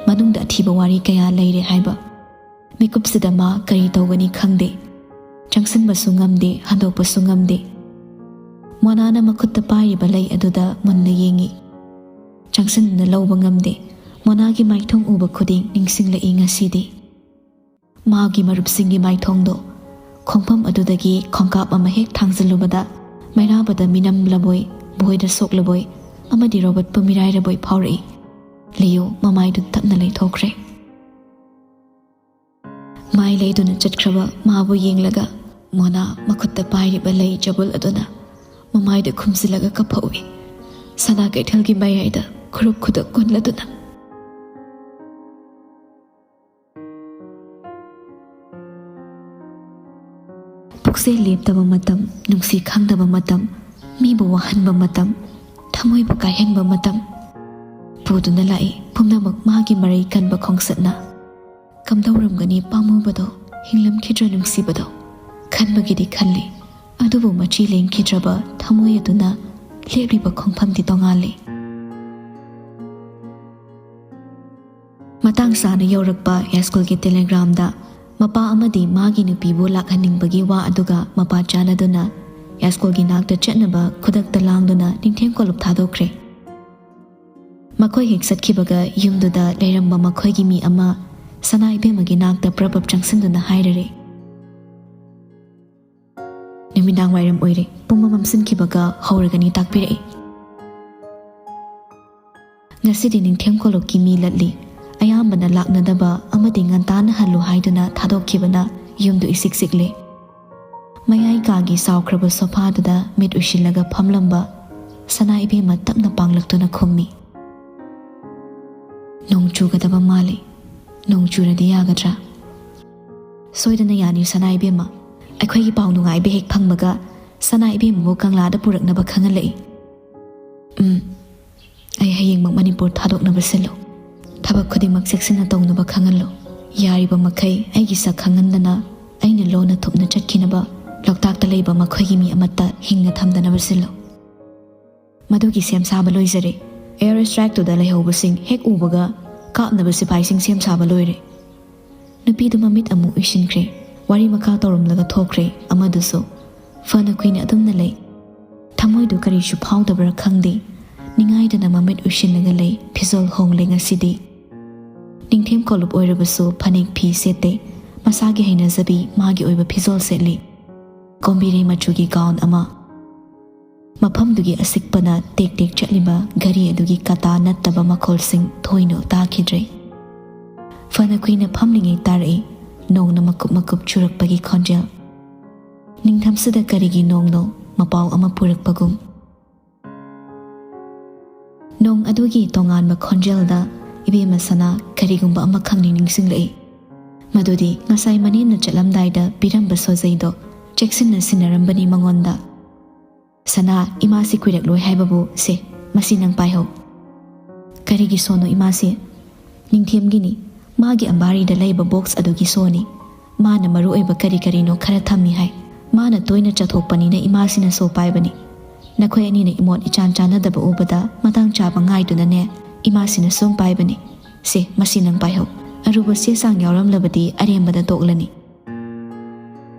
ꯃꯅꯨꯡꯗ ꯑꯊꯤꯕ ꯋꯥꯔꯤ ꯀꯌꯥ ꯂꯩꯔꯦ ꯍꯥꯏꯕ꯫ ꯃꯤꯀꯨꯞꯁꯤꯗ ꯃꯥ ꯀꯔꯤ ꯇꯧꯒꯅꯤ ꯈꯪꯗꯦ꯫ ꯆꯪꯁꯤꯟꯕꯁꯨ ꯉꯝꯗꯦ, ꯍꯟꯗꯣꯛꯄꯁꯨ ꯉꯝꯗꯦ꯫ ꯃꯣꯅꯥꯅ ꯃꯈꯨꯠꯇ ꯄꯥꯏꯔꯤꯕ ꯂꯩ ꯑꯗꯨꯗ ꯃꯨꯟꯅ ꯌꯦꯡꯉꯤ꯫ ꯆꯪꯁꯤꯟꯗꯨꯅ ꯂꯧꯕ ꯉꯝꯗꯦ꯫ ꯃꯣꯅꯥꯒꯤ ꯃꯥꯏꯊꯣꯡ ꯎꯕ ꯈꯨꯗꯤꯡ ꯅꯤꯡꯁꯤꯡꯂꯛꯏ ꯉꯁꯤꯗꯤ꯫ ꯃꯥꯒꯤ ꯃꯔꯨꯞꯁꯤꯡꯒꯤ ꯃꯥꯏꯊꯣꯡꯗꯣ ꯈꯣꯡꯐꯝ ꯑꯗꯨꯗꯒꯤ ꯈꯣꯡꯀꯥꯞ ꯑꯃ ꯍꯦꯛ ꯊꯥꯡꯖꯜꯂꯨꯕꯗ ꯃꯩꯔꯥꯕꯗ ꯃꯤꯅꯝꯂꯕꯣꯏ, ꯕꯣꯏꯗ ꯁꯣꯛꯂꯕꯣꯏ ꯑꯃꯗꯤ ꯔꯣꯕꯣꯠꯄꯨ ꯃꯤꯔꯥꯏꯔꯕꯣꯏ ꯐꯥꯎꯔꯛꯏ꯫ ꯂꯤꯑꯣ ꯃꯃꯥꯏꯗꯨ ꯇꯞꯅ ꯂꯩꯊꯣꯛꯈ꯭ꯔꯦ꯫ ꯃꯥꯏ ꯂꯩꯗꯨꯅ ꯆꯠꯈ꯭ꯔꯕ ꯃꯥꯕꯨ ꯌꯦꯡꯂꯒ ꯃꯣꯅꯥ ꯃꯈꯨꯠꯇ ꯄꯥꯏꯔꯤꯕ ꯂꯩ ꯆꯕꯨꯜ ꯑꯗꯨꯅ ꯃꯃꯥꯏꯗ ꯈꯨꯝꯖꯤꯜꯂꯒ ꯀꯞꯐꯧꯏ꯫ ꯁꯅꯥ ꯀꯩꯊꯦꯜꯒꯤ ꯃꯌꯥꯏꯗ ꯈꯨꯔꯨꯞ ꯈꯨꯗꯛ ꯀꯨꯟꯂꯗꯨꯅ꯫ ꯄꯨꯛꯆꯦꯜ ꯂꯦꯞꯇꯕ ꯃꯇꯝ, ꯅꯨꯡꯁꯤ ꯈꯪꯗꯕ ꯃꯇꯝ, ꯃꯤꯕꯨ ꯋꯥꯍꯟꯕ ꯃꯇꯝ, ꯊꯃꯣꯏꯕꯨ ꯀꯥꯏꯍꯟꯕ ꯃꯇꯝ ꯄꯨꯗꯨꯅ ꯂꯥꯛꯏ꯫ ꯄꯨꯝꯅꯃꯛ ꯃꯥꯒꯤ ꯃꯔꯩ ꯀꯟꯕ ꯈꯣꯡꯆꯠꯅ꯫ ꯀꯝꯗꯧꯔꯝꯒꯅꯤ ꯄꯥꯝꯃꯨꯕꯗꯣ, ꯍꯤꯡꯂꯝꯈꯤꯗ꯭ꯔ ꯅꯨꯡꯁꯤꯕꯗꯣ? ꯈꯟꯕꯒꯤꯗꯤ ꯈꯜꯂꯤ, ꯑꯗꯨꯕꯨ ꯃꯆꯤ ꯂꯦꯡꯈꯤꯗ꯭ꯔꯕ ꯊꯃꯣꯏ ꯑꯗꯨꯅ ꯂꯦꯞꯂꯤꯕ ꯈꯣꯡꯐꯝꯗꯤ ꯇꯣꯉꯥꯜꯂꯤ꯫ ꯃꯇꯥꯡ ꯆꯥꯅ ꯌꯧꯔꯛꯄ ꯌꯥꯏꯁ꯭ꯀꯨꯜꯒꯤ ꯇꯦꯂꯦꯒ꯭ꯔꯥꯝꯗ ꯃꯄꯥ ꯑꯃꯗꯤ ꯃꯥꯒꯤ ꯅꯨꯄꯤꯕꯨ ꯂꯥꯛꯍꯟꯅꯤꯡꯕꯒꯤ ꯋꯥ ꯑꯗꯨꯒ ꯃꯄꯥ ꯆꯥꯟꯅꯗꯨꯅ ꯌꯥꯏꯁ꯭ꯀꯨꯜꯒꯤ ꯅꯥꯛꯇ ꯆꯠꯅꯕ ꯈꯨꯗꯛꯇ ꯂꯥꯡꯗꯨꯅ ꯅꯤꯡꯊꯦꯝ ꯀꯣꯂꯨꯞ ꯊꯥꯗꯣꯛꯈ꯭ꯔꯦ꯫ ꯃꯈꯣꯏ ꯍꯦꯛ ꯆꯠꯈꯤꯕꯒ ꯌꯨꯝꯗꯨꯗ ꯂꯩꯔꯝꯕ ꯃꯈꯣꯏꯒꯤ ꯃꯤ ꯑꯃ ꯁꯅꯥ ꯏꯕꯦꯝꯃꯒꯤ ꯅꯥꯛꯇ ꯄ꯭ꯔꯞ ꯄ꯭ꯔꯞ ꯆꯪꯁꯤꯟꯗꯨꯅ ꯍꯥꯏꯔꯔꯦ, "ꯅꯨꯃꯤꯗꯥꯡ ꯋꯥꯏꯔꯝ ꯑꯣꯏꯔꯦ, ꯄꯨꯝꯃꯝ ꯃꯝꯁꯤꯟꯈꯤꯕꯒ ꯍꯧꯔꯒꯅꯤ ꯇꯥꯛꯄꯤꯔꯛꯏ꯫ ꯉꯁꯤꯗꯤ ꯅꯤꯡꯊꯦꯝ ꯀꯣꯂꯨꯞꯀꯤ ꯃꯤ ꯂꯠꯂꯤ, ꯑꯌꯥꯝꯕꯅ ꯂꯥꯛꯅꯗꯕ ꯑꯃꯗꯤ ꯉꯟꯇꯥꯅ ꯍꯜꯂꯨ ꯍꯥꯏꯗꯨꯅ ꯊꯥꯗꯣꯛꯈꯤꯕꯅ ꯌꯨꯝꯗꯨ ꯏꯆꯤꯛ ꯆꯤꯛꯂꯦ꯫" ꯃꯌꯥꯏ ꯀꯥꯒꯤ ꯆꯥꯎꯈ꯭ꯔꯕ ꯁꯣꯐꯥꯗꯨꯗ ꯃꯤꯠ ꯎꯏꯁꯤꯜꯂꯒ ꯐꯝꯂꯝꯕ ꯁꯅꯥ ꯏꯕꯦꯝꯃ ꯇꯞꯅ ꯄꯥꯡꯂꯛꯇꯨꯅ ꯈꯨꯝꯃꯤ, "ꯅꯣꯡ ꯆꯨꯒꯗꯕ ꯃꯥꯜꯂꯤ꯫ ꯅꯣꯡ ꯆꯨꯔꯗꯤ ꯌꯥꯒꯗ꯭ꯔꯥ?" "ꯁꯣꯏꯗꯅ ꯌꯥꯅꯤ ꯁꯅꯥ ꯏꯕꯦꯝꯃ꯫ ꯑꯩꯈꯣꯏꯒꯤ ꯄꯥꯎ ꯅꯨꯡꯉꯥꯏꯕ ꯍꯦꯛ ꯐꯪꯕꯒ ꯁꯅꯥ ꯏꯕꯦꯝꯃꯕꯨ ꯀꯪꯂꯥꯗ ꯄꯨꯔꯛꯅꯕ ꯈꯪꯍꯜꯂꯛꯏ꯫" "ꯎꯝ, ꯑꯩ ꯍꯌꯦꯡꯃꯛ ꯃꯅꯤꯄꯨꯔ ꯊꯥꯗꯣꯛꯅꯕ ꯁꯤꯜꯂꯨ꯫ ꯊꯕꯛ ꯈꯨꯗꯤꯡꯃꯛ ꯆꯦꯛꯁꯤꯟꯅ ꯇꯧꯅꯕ ꯈꯪꯍꯜꯂꯨ꯫ ꯌꯥꯔꯤꯕ ꯃꯈꯩ ꯑꯩꯒꯤ ꯁꯛ ꯈꯪꯍꯟꯗꯅ ꯑꯩꯅ ꯂꯣꯟꯅ ꯊꯨꯞꯅ ꯆꯠꯈꯤꯅꯕ ꯂꯣꯛꯇꯥꯛꯇ ꯂꯩꯕ ꯃꯈꯣꯏꯒꯤ ꯃꯤ ꯑꯃꯠꯇ ꯍꯤꯡꯅ ꯊꯝꯗꯅꯕ ꯁꯤꯜꯂꯨ꯫" "ꯃꯗꯨꯒꯤ ꯁꯦꯝ ꯁꯥꯕ ꯂꯣꯏꯖꯔꯦ꯫ ꯑꯦꯌꯔ ꯁ꯭ꯇ꯭ꯔꯥꯏꯛꯇꯨꯗ ꯂꯩꯍꯧꯕꯁꯤꯡ ꯍꯦꯛ ꯎꯕꯒ ꯀꯥꯞꯅꯕ ꯁꯤꯐꯥꯏꯁꯤꯡ ꯁꯦꯝ ꯁꯥꯕ ꯂꯣꯏꯔꯦ꯫" ꯅꯨꯄꯤꯗꯨ ꯃꯃꯤꯠ ꯑꯃꯨꯛ ꯎꯏꯁꯤꯟꯈ꯭ꯔꯦ꯫ ꯋꯥꯔꯤ ꯃꯈꯥ ꯇꯧꯔꯝꯂꯒ ꯊꯣꯛꯈ꯭ꯔꯦ ꯑꯃꯗꯨꯁꯨ꯫ ꯐꯅ ꯀꯨꯏꯅ ꯑꯗꯨꯝꯅ ꯂꯩ꯫ ꯊꯃꯣꯏꯗꯨ ꯀꯔꯤꯁꯨ ꯐꯥꯎꯗꯕ꯭ꯔꯥ ꯈꯪꯗꯦ꯫ ꯅꯤꯡꯉꯥꯏꯗꯅ ꯃꯃꯤꯠ ꯎꯏꯁꯤꯜꯂꯒ ꯂꯩ꯫ ꯐꯤꯖꯣꯜ ꯍꯣꯡꯂꯦ ꯉꯁꯤꯗꯤ꯫ ꯅꯤꯡꯊꯦꯝ ꯀꯣꯂꯨꯞ ꯑꯣꯏꯔꯕꯁꯨ ꯐꯅꯦꯛ ꯐꯤ ꯁꯦꯠꯇꯦ꯫ ꯃꯁꯥꯒꯤ ꯍꯩꯅꯖꯕꯤ ꯃꯥꯒꯤ ꯑꯣꯏꯕ ꯐꯤꯖꯣꯜ ꯁꯦꯠꯂꯤ꯫ ꯀꯣꯝꯕꯤꯔꯩ ꯃꯆꯨꯒꯤ ꯒꯥꯎꯟ ꯑꯃ꯫ ꯃꯐꯝꯗꯨꯒꯤ ꯑꯁꯤꯛꯄꯅ ꯇꯦꯛ ꯇꯦꯛ ꯆꯠꯂꯤꯕ ꯘꯔꯤ ꯑꯗꯨꯒꯤ ꯀꯇꯥ ꯅꯠꯇꯕ ꯃꯈꯣꯜꯁꯤꯡ ꯊꯣꯏꯅ ꯇꯥꯈꯤꯗ꯭ꯔꯦ꯫ ꯐꯅ ꯀꯨꯏꯅ ꯐꯝꯂꯤꯉꯩ ꯇꯥꯔꯛꯏ ꯅꯣꯡꯅ ꯃꯀꯨꯞ ꯃꯀꯨꯞ ꯆꯨꯔꯛꯄꯒꯤ ꯈꯣꯟꯖꯦꯜ꯫ ꯅꯤꯡꯊꯝꯁꯤꯗ ꯀꯔꯤꯒꯤ ꯅꯣꯡꯅꯣ? ꯃꯄꯥꯎ ꯑꯃ ꯄꯨꯔꯛꯄꯒꯨꯝ꯫ ꯅꯣꯡ ꯑꯗꯨꯒꯤ ꯇꯣꯉꯥꯟꯕ ꯈꯣꯟꯖꯦꯜꯗ ꯏꯕꯦꯝꯃ ꯁꯅꯥ ꯀꯔꯤꯒꯨꯝꯕ ꯑꯃꯈꯛꯅꯤ ꯅꯤꯡꯁꯤꯡꯂꯛꯏ꯫ ꯃꯗꯨꯗꯤ ꯉꯁꯥꯏ ꯃꯅꯦꯝꯅ ꯆꯠꯂꯝꯗꯥꯏꯗ ꯄꯤꯔꯝꯕ ꯁꯣꯖꯩꯗꯣ ꯆꯦꯛꯁꯤꯟꯅ ꯁꯤꯟꯅꯔꯝꯕꯅꯤ ꯃꯉꯣꯟꯗ꯫ "ꯁꯅꯥ, ꯏꯃꯥꯁꯤ ꯀꯨꯏꯔꯛꯂꯣꯏ ꯍꯥꯏꯕꯕꯨ꯫ ꯁꯦ, ꯃꯁꯤ ꯅꯪ ꯄꯥꯏꯍꯧ"꯫ "ꯀꯔꯤꯒꯤ ꯁꯣꯅꯣ ꯏꯃꯥꯁꯤ?" "ꯅꯤꯡꯊꯦꯝꯒꯤꯅꯤ꯫ ꯃꯥꯒꯤ ꯑꯝꯕꯥꯔꯤꯗ ꯂꯩꯕ ꯕꯣꯛꯁ ꯑꯗꯨꯒꯤ ꯁꯣꯅꯤ꯫ ꯃꯥꯅ ꯃꯔꯨ ꯑꯣꯏꯕ ꯀꯔꯤ ꯀꯔꯤꯅꯣ ꯈꯔ ꯊꯝꯃꯤ ꯍꯥꯏ꯫ ꯃꯥꯅ ꯇꯣꯏꯅ ꯆꯠꯊꯣꯛꯄꯅꯤꯅ ꯏꯃꯥꯁꯤꯅ ꯁꯣ ꯄꯥꯏꯕꯅꯤ꯫ ꯅꯈꯣꯏ ꯑꯅꯤꯅ ꯏꯃꯣꯠ ꯏꯆꯥꯟ ꯆꯥꯟꯅꯗꯕ ꯎꯕꯗ ꯃꯇꯥꯡ ꯆꯥꯕ ꯉꯥꯏꯗꯨꯅꯅꯦ ꯏꯃꯥꯁꯤꯅ ꯁꯨꯝ ꯄꯥꯏꯕꯅꯤ꯫ ꯁꯦ, ꯃꯁꯤ ꯅꯪ ꯄꯥꯏꯍꯧ꯫ ꯑꯔꯨꯕ ꯆꯦ ꯆꯥꯡ ꯌꯥꯎꯔꯝꯂꯕꯗꯤ ꯑꯔꯦꯝꯕꯗ ꯇꯣꯛꯂꯅꯤ"꯫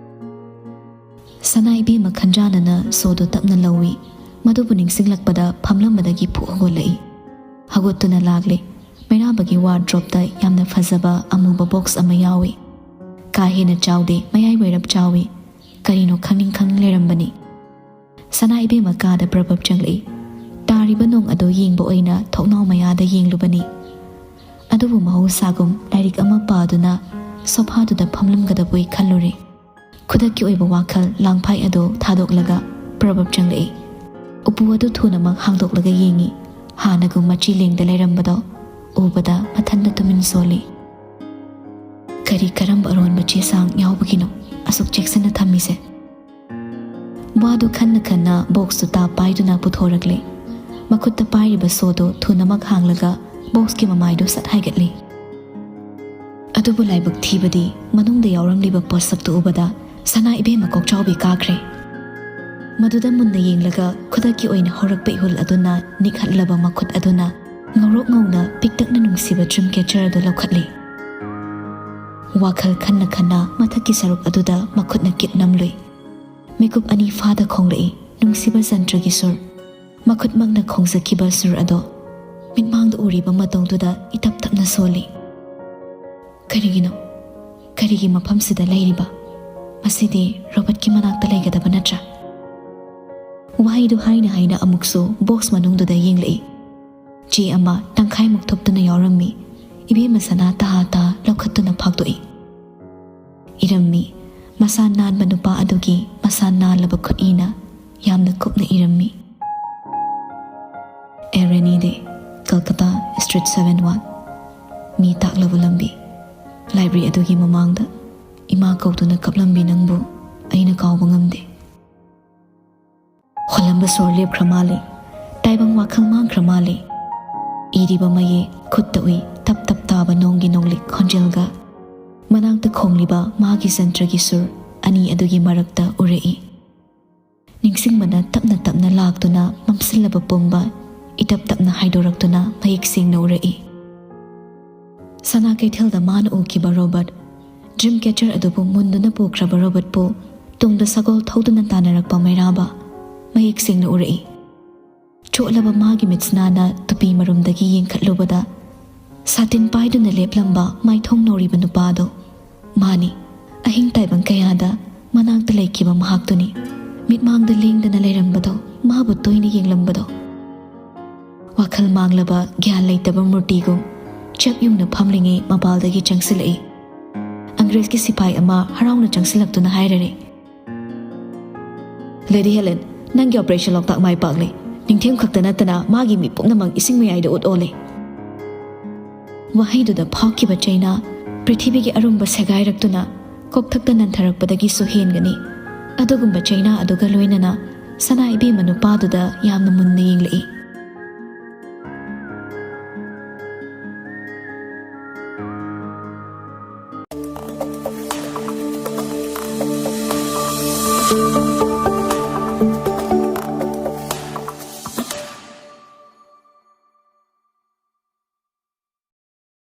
ꯁꯅꯥ ꯏꯕꯦꯝꯃ ꯈꯟꯖꯥꯅꯅ ꯁꯣꯗꯨ ꯇꯞꯅ ꯂꯧꯏ꯫ ꯃꯗꯨꯕꯨ ꯅꯤꯡꯁꯤꯡꯂꯛꯄꯗ ꯐꯝꯂꯝꯕꯗꯒꯤ ꯐꯨꯛ ꯍꯧꯒꯠꯂꯛꯏ꯫ ꯍꯧꯒꯠꯇꯨꯅ ꯂꯥꯛꯂꯦ꯫ ꯃꯩꯔꯥꯕꯒꯤ ꯋꯥꯔꯗ꯭ꯔꯣꯞꯇ ꯌꯥꯝꯅ ꯐꯖꯕ ꯑꯃꯨꯕ ꯕꯣꯛꯁ ꯑꯃ ꯌꯥꯎꯏ꯫ ꯀꯥ ꯍꯦꯟꯅ ꯆꯥꯎꯗꯦ, ꯃꯌꯥꯏ ꯋꯥꯏꯔꯞ ꯆꯥꯎꯏ꯫ ꯀꯔꯤꯅꯣ ꯈꯪꯅꯤꯡ ꯈꯪꯅꯤꯡ ꯂꯩꯔꯝꯕꯅꯤ꯫ ꯁꯅꯥ ꯏꯕꯦꯝꯃ ꯀꯥꯗ ꯄ꯭ꯔꯕꯞ ꯆꯪꯂꯛꯏ꯫ ꯇꯥꯔꯤꯕ ꯅꯣꯡ ꯑꯗꯨ ꯌꯦꯡꯕ ꯑꯣꯏꯅ ꯊꯣꯡꯅꯥꯎ ꯃꯌꯥꯗ ꯌꯦꯡꯂꯨꯕꯅꯤ꯫ ꯑꯗꯨꯕꯨ ꯃꯍꯧꯁꯥꯒꯨꯝ ꯂꯥꯏꯔꯤꯛ ꯑꯃ ꯄꯥꯗꯨꯅ ꯁꯣꯐꯥꯗꯨꯗ ꯐꯝꯂꯝꯒꯗꯕꯣꯏ ꯈꯜꯂꯨꯔꯦ꯫ ꯈꯨꯗꯛꯀꯤ ꯑꯣꯏꯕ ꯋꯥꯈꯜ ꯂꯥꯡꯐꯥꯏ ꯑꯗꯨ ꯊꯥꯗꯣꯛꯂꯒ ꯄ꯭ꯔꯕꯞ ꯆꯪꯂꯛꯏ꯫ ꯎꯄꯨ ꯑꯗꯨ ꯊꯨꯅꯃꯛ ꯍꯥꯡꯗꯣꯛꯂꯒ ꯌꯦꯡꯉꯤ꯫ ꯍꯥꯟꯅꯒꯨꯝ ꯃꯆꯤ ꯂꯦꯡꯗ ꯂꯩꯔꯝꯕꯗꯣ ꯎꯕꯗ ꯃꯊꯟꯇ ꯇꯨꯃꯤꯟ ꯁꯣꯜꯂꯤ꯫ ꯀꯔꯤ ꯀꯔꯝꯕ ꯑꯔꯣꯟꯕ ꯆꯦ ꯆꯥꯡ ꯌꯥꯎꯕꯒꯤꯅꯣ ꯑꯁꯨꯛ ꯆꯦꯛꯁꯤꯟꯅ ꯊꯝꯃꯤꯁꯦ? ꯋꯥꯗꯨ ꯈꯟꯅ ꯈꯟꯅ ꯕꯣꯛꯁꯇꯨ ꯇꯥꯞ ꯄꯥꯏꯗꯨꯅ ꯄꯨꯊꯣꯔꯛꯂꯦ꯫ ꯃꯈꯨꯠꯇ ꯄꯥꯏꯔꯤꯕ ꯁꯣꯗꯨ ꯊꯨꯅꯃꯛ ꯍꯥꯡꯂꯒ ꯕꯣꯛꯁꯀꯤ ꯃꯃꯥꯏꯗꯨ ꯁꯠ ꯍꯥꯏꯒꯠꯂꯤ꯫ ꯑꯗꯨꯕꯨ ꯂꯥꯏꯕꯛ ꯊꯤꯕꯗꯤ ꯃꯅꯨꯡꯗ ꯌꯥꯎꯔꯝꯂꯤꯕ ꯄꯣꯠꯁꯛꯇꯨ ꯎꯕꯗ ꯁꯅꯥ ꯏꯕꯦꯝꯃ ꯀꯣꯛꯆꯥꯎꯕꯤ ꯀꯥꯈ꯭ꯔꯦ꯫ ꯃꯗꯨꯗ ꯃꯨꯟꯅ ꯌꯦꯡꯂꯒ ꯈꯨꯗꯛꯀꯤ ꯑꯣꯏꯅ ꯍꯧꯔꯛꯄ ꯏꯍꯨꯜ ꯑꯗꯨꯅ ꯅꯤꯛꯍꯠꯂꯕ ꯃꯈꯨꯠ ꯑꯗꯨꯅ ꯉꯧꯔꯣꯛ ꯉꯧꯅ ꯄꯤꯛꯇꯛꯅ ꯅꯨꯡꯁꯤꯕ ꯗ꯭ꯔꯤꯝ ꯀꯦꯆꯔ ꯑꯗꯨ ꯂꯧꯈꯠꯂꯤ꯫ ꯋꯥꯈꯜ ꯈꯟꯅ ꯈꯟꯅ ꯃꯊꯛꯀꯤ ꯁꯔꯨꯛ ꯑꯗꯨꯗ ꯃꯈꯨꯠꯅ ꯀꯤꯠ ꯅꯝꯂꯨꯏ꯫ ꯃꯤꯀꯨꯞ ꯑꯅꯤ ꯐꯥꯗ ꯈꯣꯡꯂꯛꯏ ꯅꯨꯡꯁꯤꯕ ꯖꯟꯇ꯭ꯔꯒꯤ ꯁꯨꯔ꯫ ꯃꯈꯨꯠꯃꯛꯅ ꯈꯣꯡꯖꯈꯤꯕ ꯁꯨꯔ ꯑꯗꯣ ꯃꯤꯠꯃꯥꯡꯗ ꯎꯔꯤꯕ ꯃꯇꯧꯗꯨꯗ ꯏꯇꯞ ꯇꯞꯅ ꯁꯣꯜꯂꯤ꯫ ꯀꯔꯤꯒꯤꯅꯣ? ꯀꯔꯤꯒꯤ ꯃꯐꯝꯁꯤꯗ ꯂꯩꯔꯤꯕ? ꯃꯁꯤꯗꯤ ꯔꯣꯕꯣꯠꯀꯤ ꯃꯅꯥꯛꯇ ꯂꯩꯒꯗꯕ ꯅꯠꯇ꯭ꯔꯥ? ꯋꯥꯍꯩꯗꯨ ꯍꯥꯏꯅ ꯍꯥꯏꯅ ꯑꯃꯨꯛꯁꯨ ꯕꯣꯛꯁ ꯃꯅꯨꯡꯗꯨꯗ ꯌꯦꯡꯂꯛꯏ꯫ ꯆꯦ ꯑꯃ ꯇꯪꯈꯥꯏꯃꯨꯛ ꯊꯨꯞꯇꯨꯅ ꯌꯥꯎꯔꯝꯃꯤ꯫ ꯏꯕꯦꯝꯃ ꯁꯅꯥ ꯇꯍꯥ ꯇꯍꯥ ꯂꯧꯈꯠꯇꯨꯅ ꯐꯥꯛꯇꯣꯛꯏ꯫ ꯏꯔꯝꯃꯤ꯫ ꯃꯁꯥ ꯅꯥꯟꯕ ꯅꯨꯄꯥ ꯑꯗꯨꯒꯤ ꯃꯁꯥ ꯅꯥꯜꯂꯕ ꯈꯨꯠꯏꯅ ꯌꯥꯝꯅ ꯀꯨꯞꯅ ꯏꯔꯝꯃꯤ꯫ A rainy day, Kolkata, Street seven one꯫ ꯃꯤ ꯇꯥꯛꯂꯕ ꯂꯝꯕꯤ꯫ ꯂꯥꯏꯕ꯭ꯔꯦꯔꯤ ꯑꯗꯨꯒꯤ ꯃꯃꯥꯡꯗ ꯏꯃꯥ ꯀꯧꯗꯨꯅ ꯀꯞꯂꯝꯕꯤ ꯅꯪꯕꯨ ꯑꯩꯅ ꯀꯥꯎꯕ ꯉꯝꯗꯦ꯫ ꯍꯣꯜꯂꯝꯕ ꯁꯣꯔ ꯂꯦꯞꯈ꯭ꯔ ꯃꯥꯜꯂꯦ꯫ ꯇꯥꯏꯕꯪ ꯋꯥꯈꯜ ꯃꯥꯡꯈ꯭ꯔ ꯃꯥꯜꯂꯦ꯫ ꯏꯔꯤꯕ ꯃꯌꯦꯛ ꯈꯨꯠꯇ ꯎꯏ, ꯇꯞ ꯇꯞ ꯇꯥꯕ ꯅꯣꯡꯒꯤ ꯅꯣꯡꯂꯤꯛ ꯈꯣꯟꯖꯦꯜꯒ ꯃꯅꯥꯛꯇ ꯈꯣꯡꯂꯤꯕ ꯃꯥꯒꯤ ꯖꯟꯇ꯭ꯔꯒꯤ ꯁꯨꯔ ꯑꯅꯤ ꯑꯗꯨꯒꯤ ꯃꯔꯛꯇ ꯎꯔꯛꯏ꯫ ꯅꯤꯡꯁꯤꯡꯕꯅ ꯇꯞꯅ ꯇꯞꯅ ꯂꯥꯛꯇꯨꯅ ꯃꯝꯁꯤꯜꯂꯕ ꯄꯨꯝꯕ ꯏꯇꯞ ꯇꯞꯅ ꯍꯥꯏꯗꯣꯔꯛꯇꯨꯅ ꯃꯌꯦꯛ ꯁꯦꯡꯅ ꯎꯔꯛꯏ꯫ ꯁꯅꯥ ꯀꯩꯊꯦꯜꯗ ꯃꯥꯅ ꯎꯈꯤꯕ ꯔꯣꯕꯔꯠ, ꯗ꯭ꯔꯤꯝ ꯀꯦꯆꯔ ꯑꯗꯨꯕꯨ ꯃꯨꯟꯗꯨꯅ ꯄꯨꯈ꯭ꯔꯕ ꯔꯣꯕꯔꯠꯄꯨ ꯇꯨꯡꯗ ꯁꯒꯣꯜ ꯊꯧꯗꯨꯅ ꯇꯥꯟꯅꯔꯛꯄ ꯃꯩꯔꯥꯕ ꯃꯌꯦꯛ ꯁꯦꯡꯅ ꯎꯔꯛꯏ꯫ ꯆꯣꯠꯂꯕ ꯃꯥꯒꯤ ꯃꯤꯠꯁꯅꯥꯅ ꯇꯨꯄꯤ ꯃꯔꯨꯝꯗꯒꯤ ꯌꯦꯡꯈꯠꯂꯨꯕꯗ ꯁꯥꯇꯤꯟ ꯄꯥꯏꯗꯨꯅ ꯂꯦꯞꯂꯝꯕ ꯃꯥꯏꯊꯣꯡ ꯅꯧꯔꯤꯕ ꯅꯨꯄꯥꯗꯣ ꯃꯥꯅꯤ꯫ ꯑꯍꯤꯡ ꯇꯥꯏꯕꯪ ꯀꯌꯥꯗ ꯃꯅꯥꯛꯇ ꯂꯩꯈꯤꯕ ꯃꯍꯥꯛꯇꯨꯅꯤ꯫ ꯃꯤꯠꯃꯥꯡꯗ ꯂꯦꯡꯗꯅ ꯂꯩꯔꯝꯕꯗꯣ, ꯃꯥꯕꯨ ꯇꯣꯏꯅ ꯌꯦꯡꯂꯝꯕꯗꯣ꯫ ꯋꯥꯈꯜ ꯃꯥꯡꯂꯕ ꯒ꯭ꯌꯥꯟ ꯂꯩꯇꯕ ꯃꯨꯔꯇꯤꯒꯨꯝ ꯆꯞ ꯌꯨꯡꯅ ꯐꯝꯂꯤꯉꯩ ꯃꯄꯥꯜꯗꯒꯤ ꯆꯪꯁꯤꯜꯂꯛꯏ꯫ ꯑꯪꯒ꯭ꯔꯦꯖꯀꯤ ꯁꯤꯐꯥꯏ ꯑꯃ ꯍꯔꯥꯎꯅ ꯆꯪꯁꯤꯜꯂꯛꯇꯨꯅ ꯍꯥꯏꯔꯔꯦ, "ꯂꯦꯗꯤ ꯍꯦꯂꯦꯟ, ꯅꯪꯒꯤ ꯑꯣꯄꯔꯦꯁꯟ ꯂꯣꯛꯇꯥꯛ ꯃꯥꯏ ꯄꯥꯛꯂꯦ꯫ ꯅꯤꯡꯊꯦꯝ ꯈꯛꯇ ꯅꯠꯇꯅ ꯃꯥꯒꯤ ꯃꯤ ꯄꯨꯝꯅꯃꯛ ꯏꯁꯤꯡ ꯃꯌꯥꯏꯗ ꯑꯣꯠ ꯑꯣꯜꯂꯦ꯫" ꯋꯥꯍꯩꯗꯨꯗ ꯐꯥꯎꯈꯤꯕ ꯆꯩꯅꯥ ꯄ꯭ꯔꯤꯊꯤꯕꯤꯒꯤ ꯑꯔꯨꯝꯕ ꯁꯦꯒꯥꯏꯔꯛꯇꯨꯅ ꯀꯣꯛꯊꯛꯇ ꯅꯟꯊꯔꯛꯄꯗꯒꯤꯁꯨ ꯍꯦꯟꯒꯅꯤ꯫ ꯑꯗꯨꯒꯨꯝꯕ ꯆꯩꯅꯥ ꯑꯗꯨꯒ ꯂꯣꯏꯅꯅ ꯁꯅꯥ ꯏꯕꯦꯝꯃ ꯅꯨꯄꯥꯗꯨꯗ ꯌꯥꯝꯅ ꯃꯨꯟꯅ ꯌꯦꯡꯂꯛꯏ꯫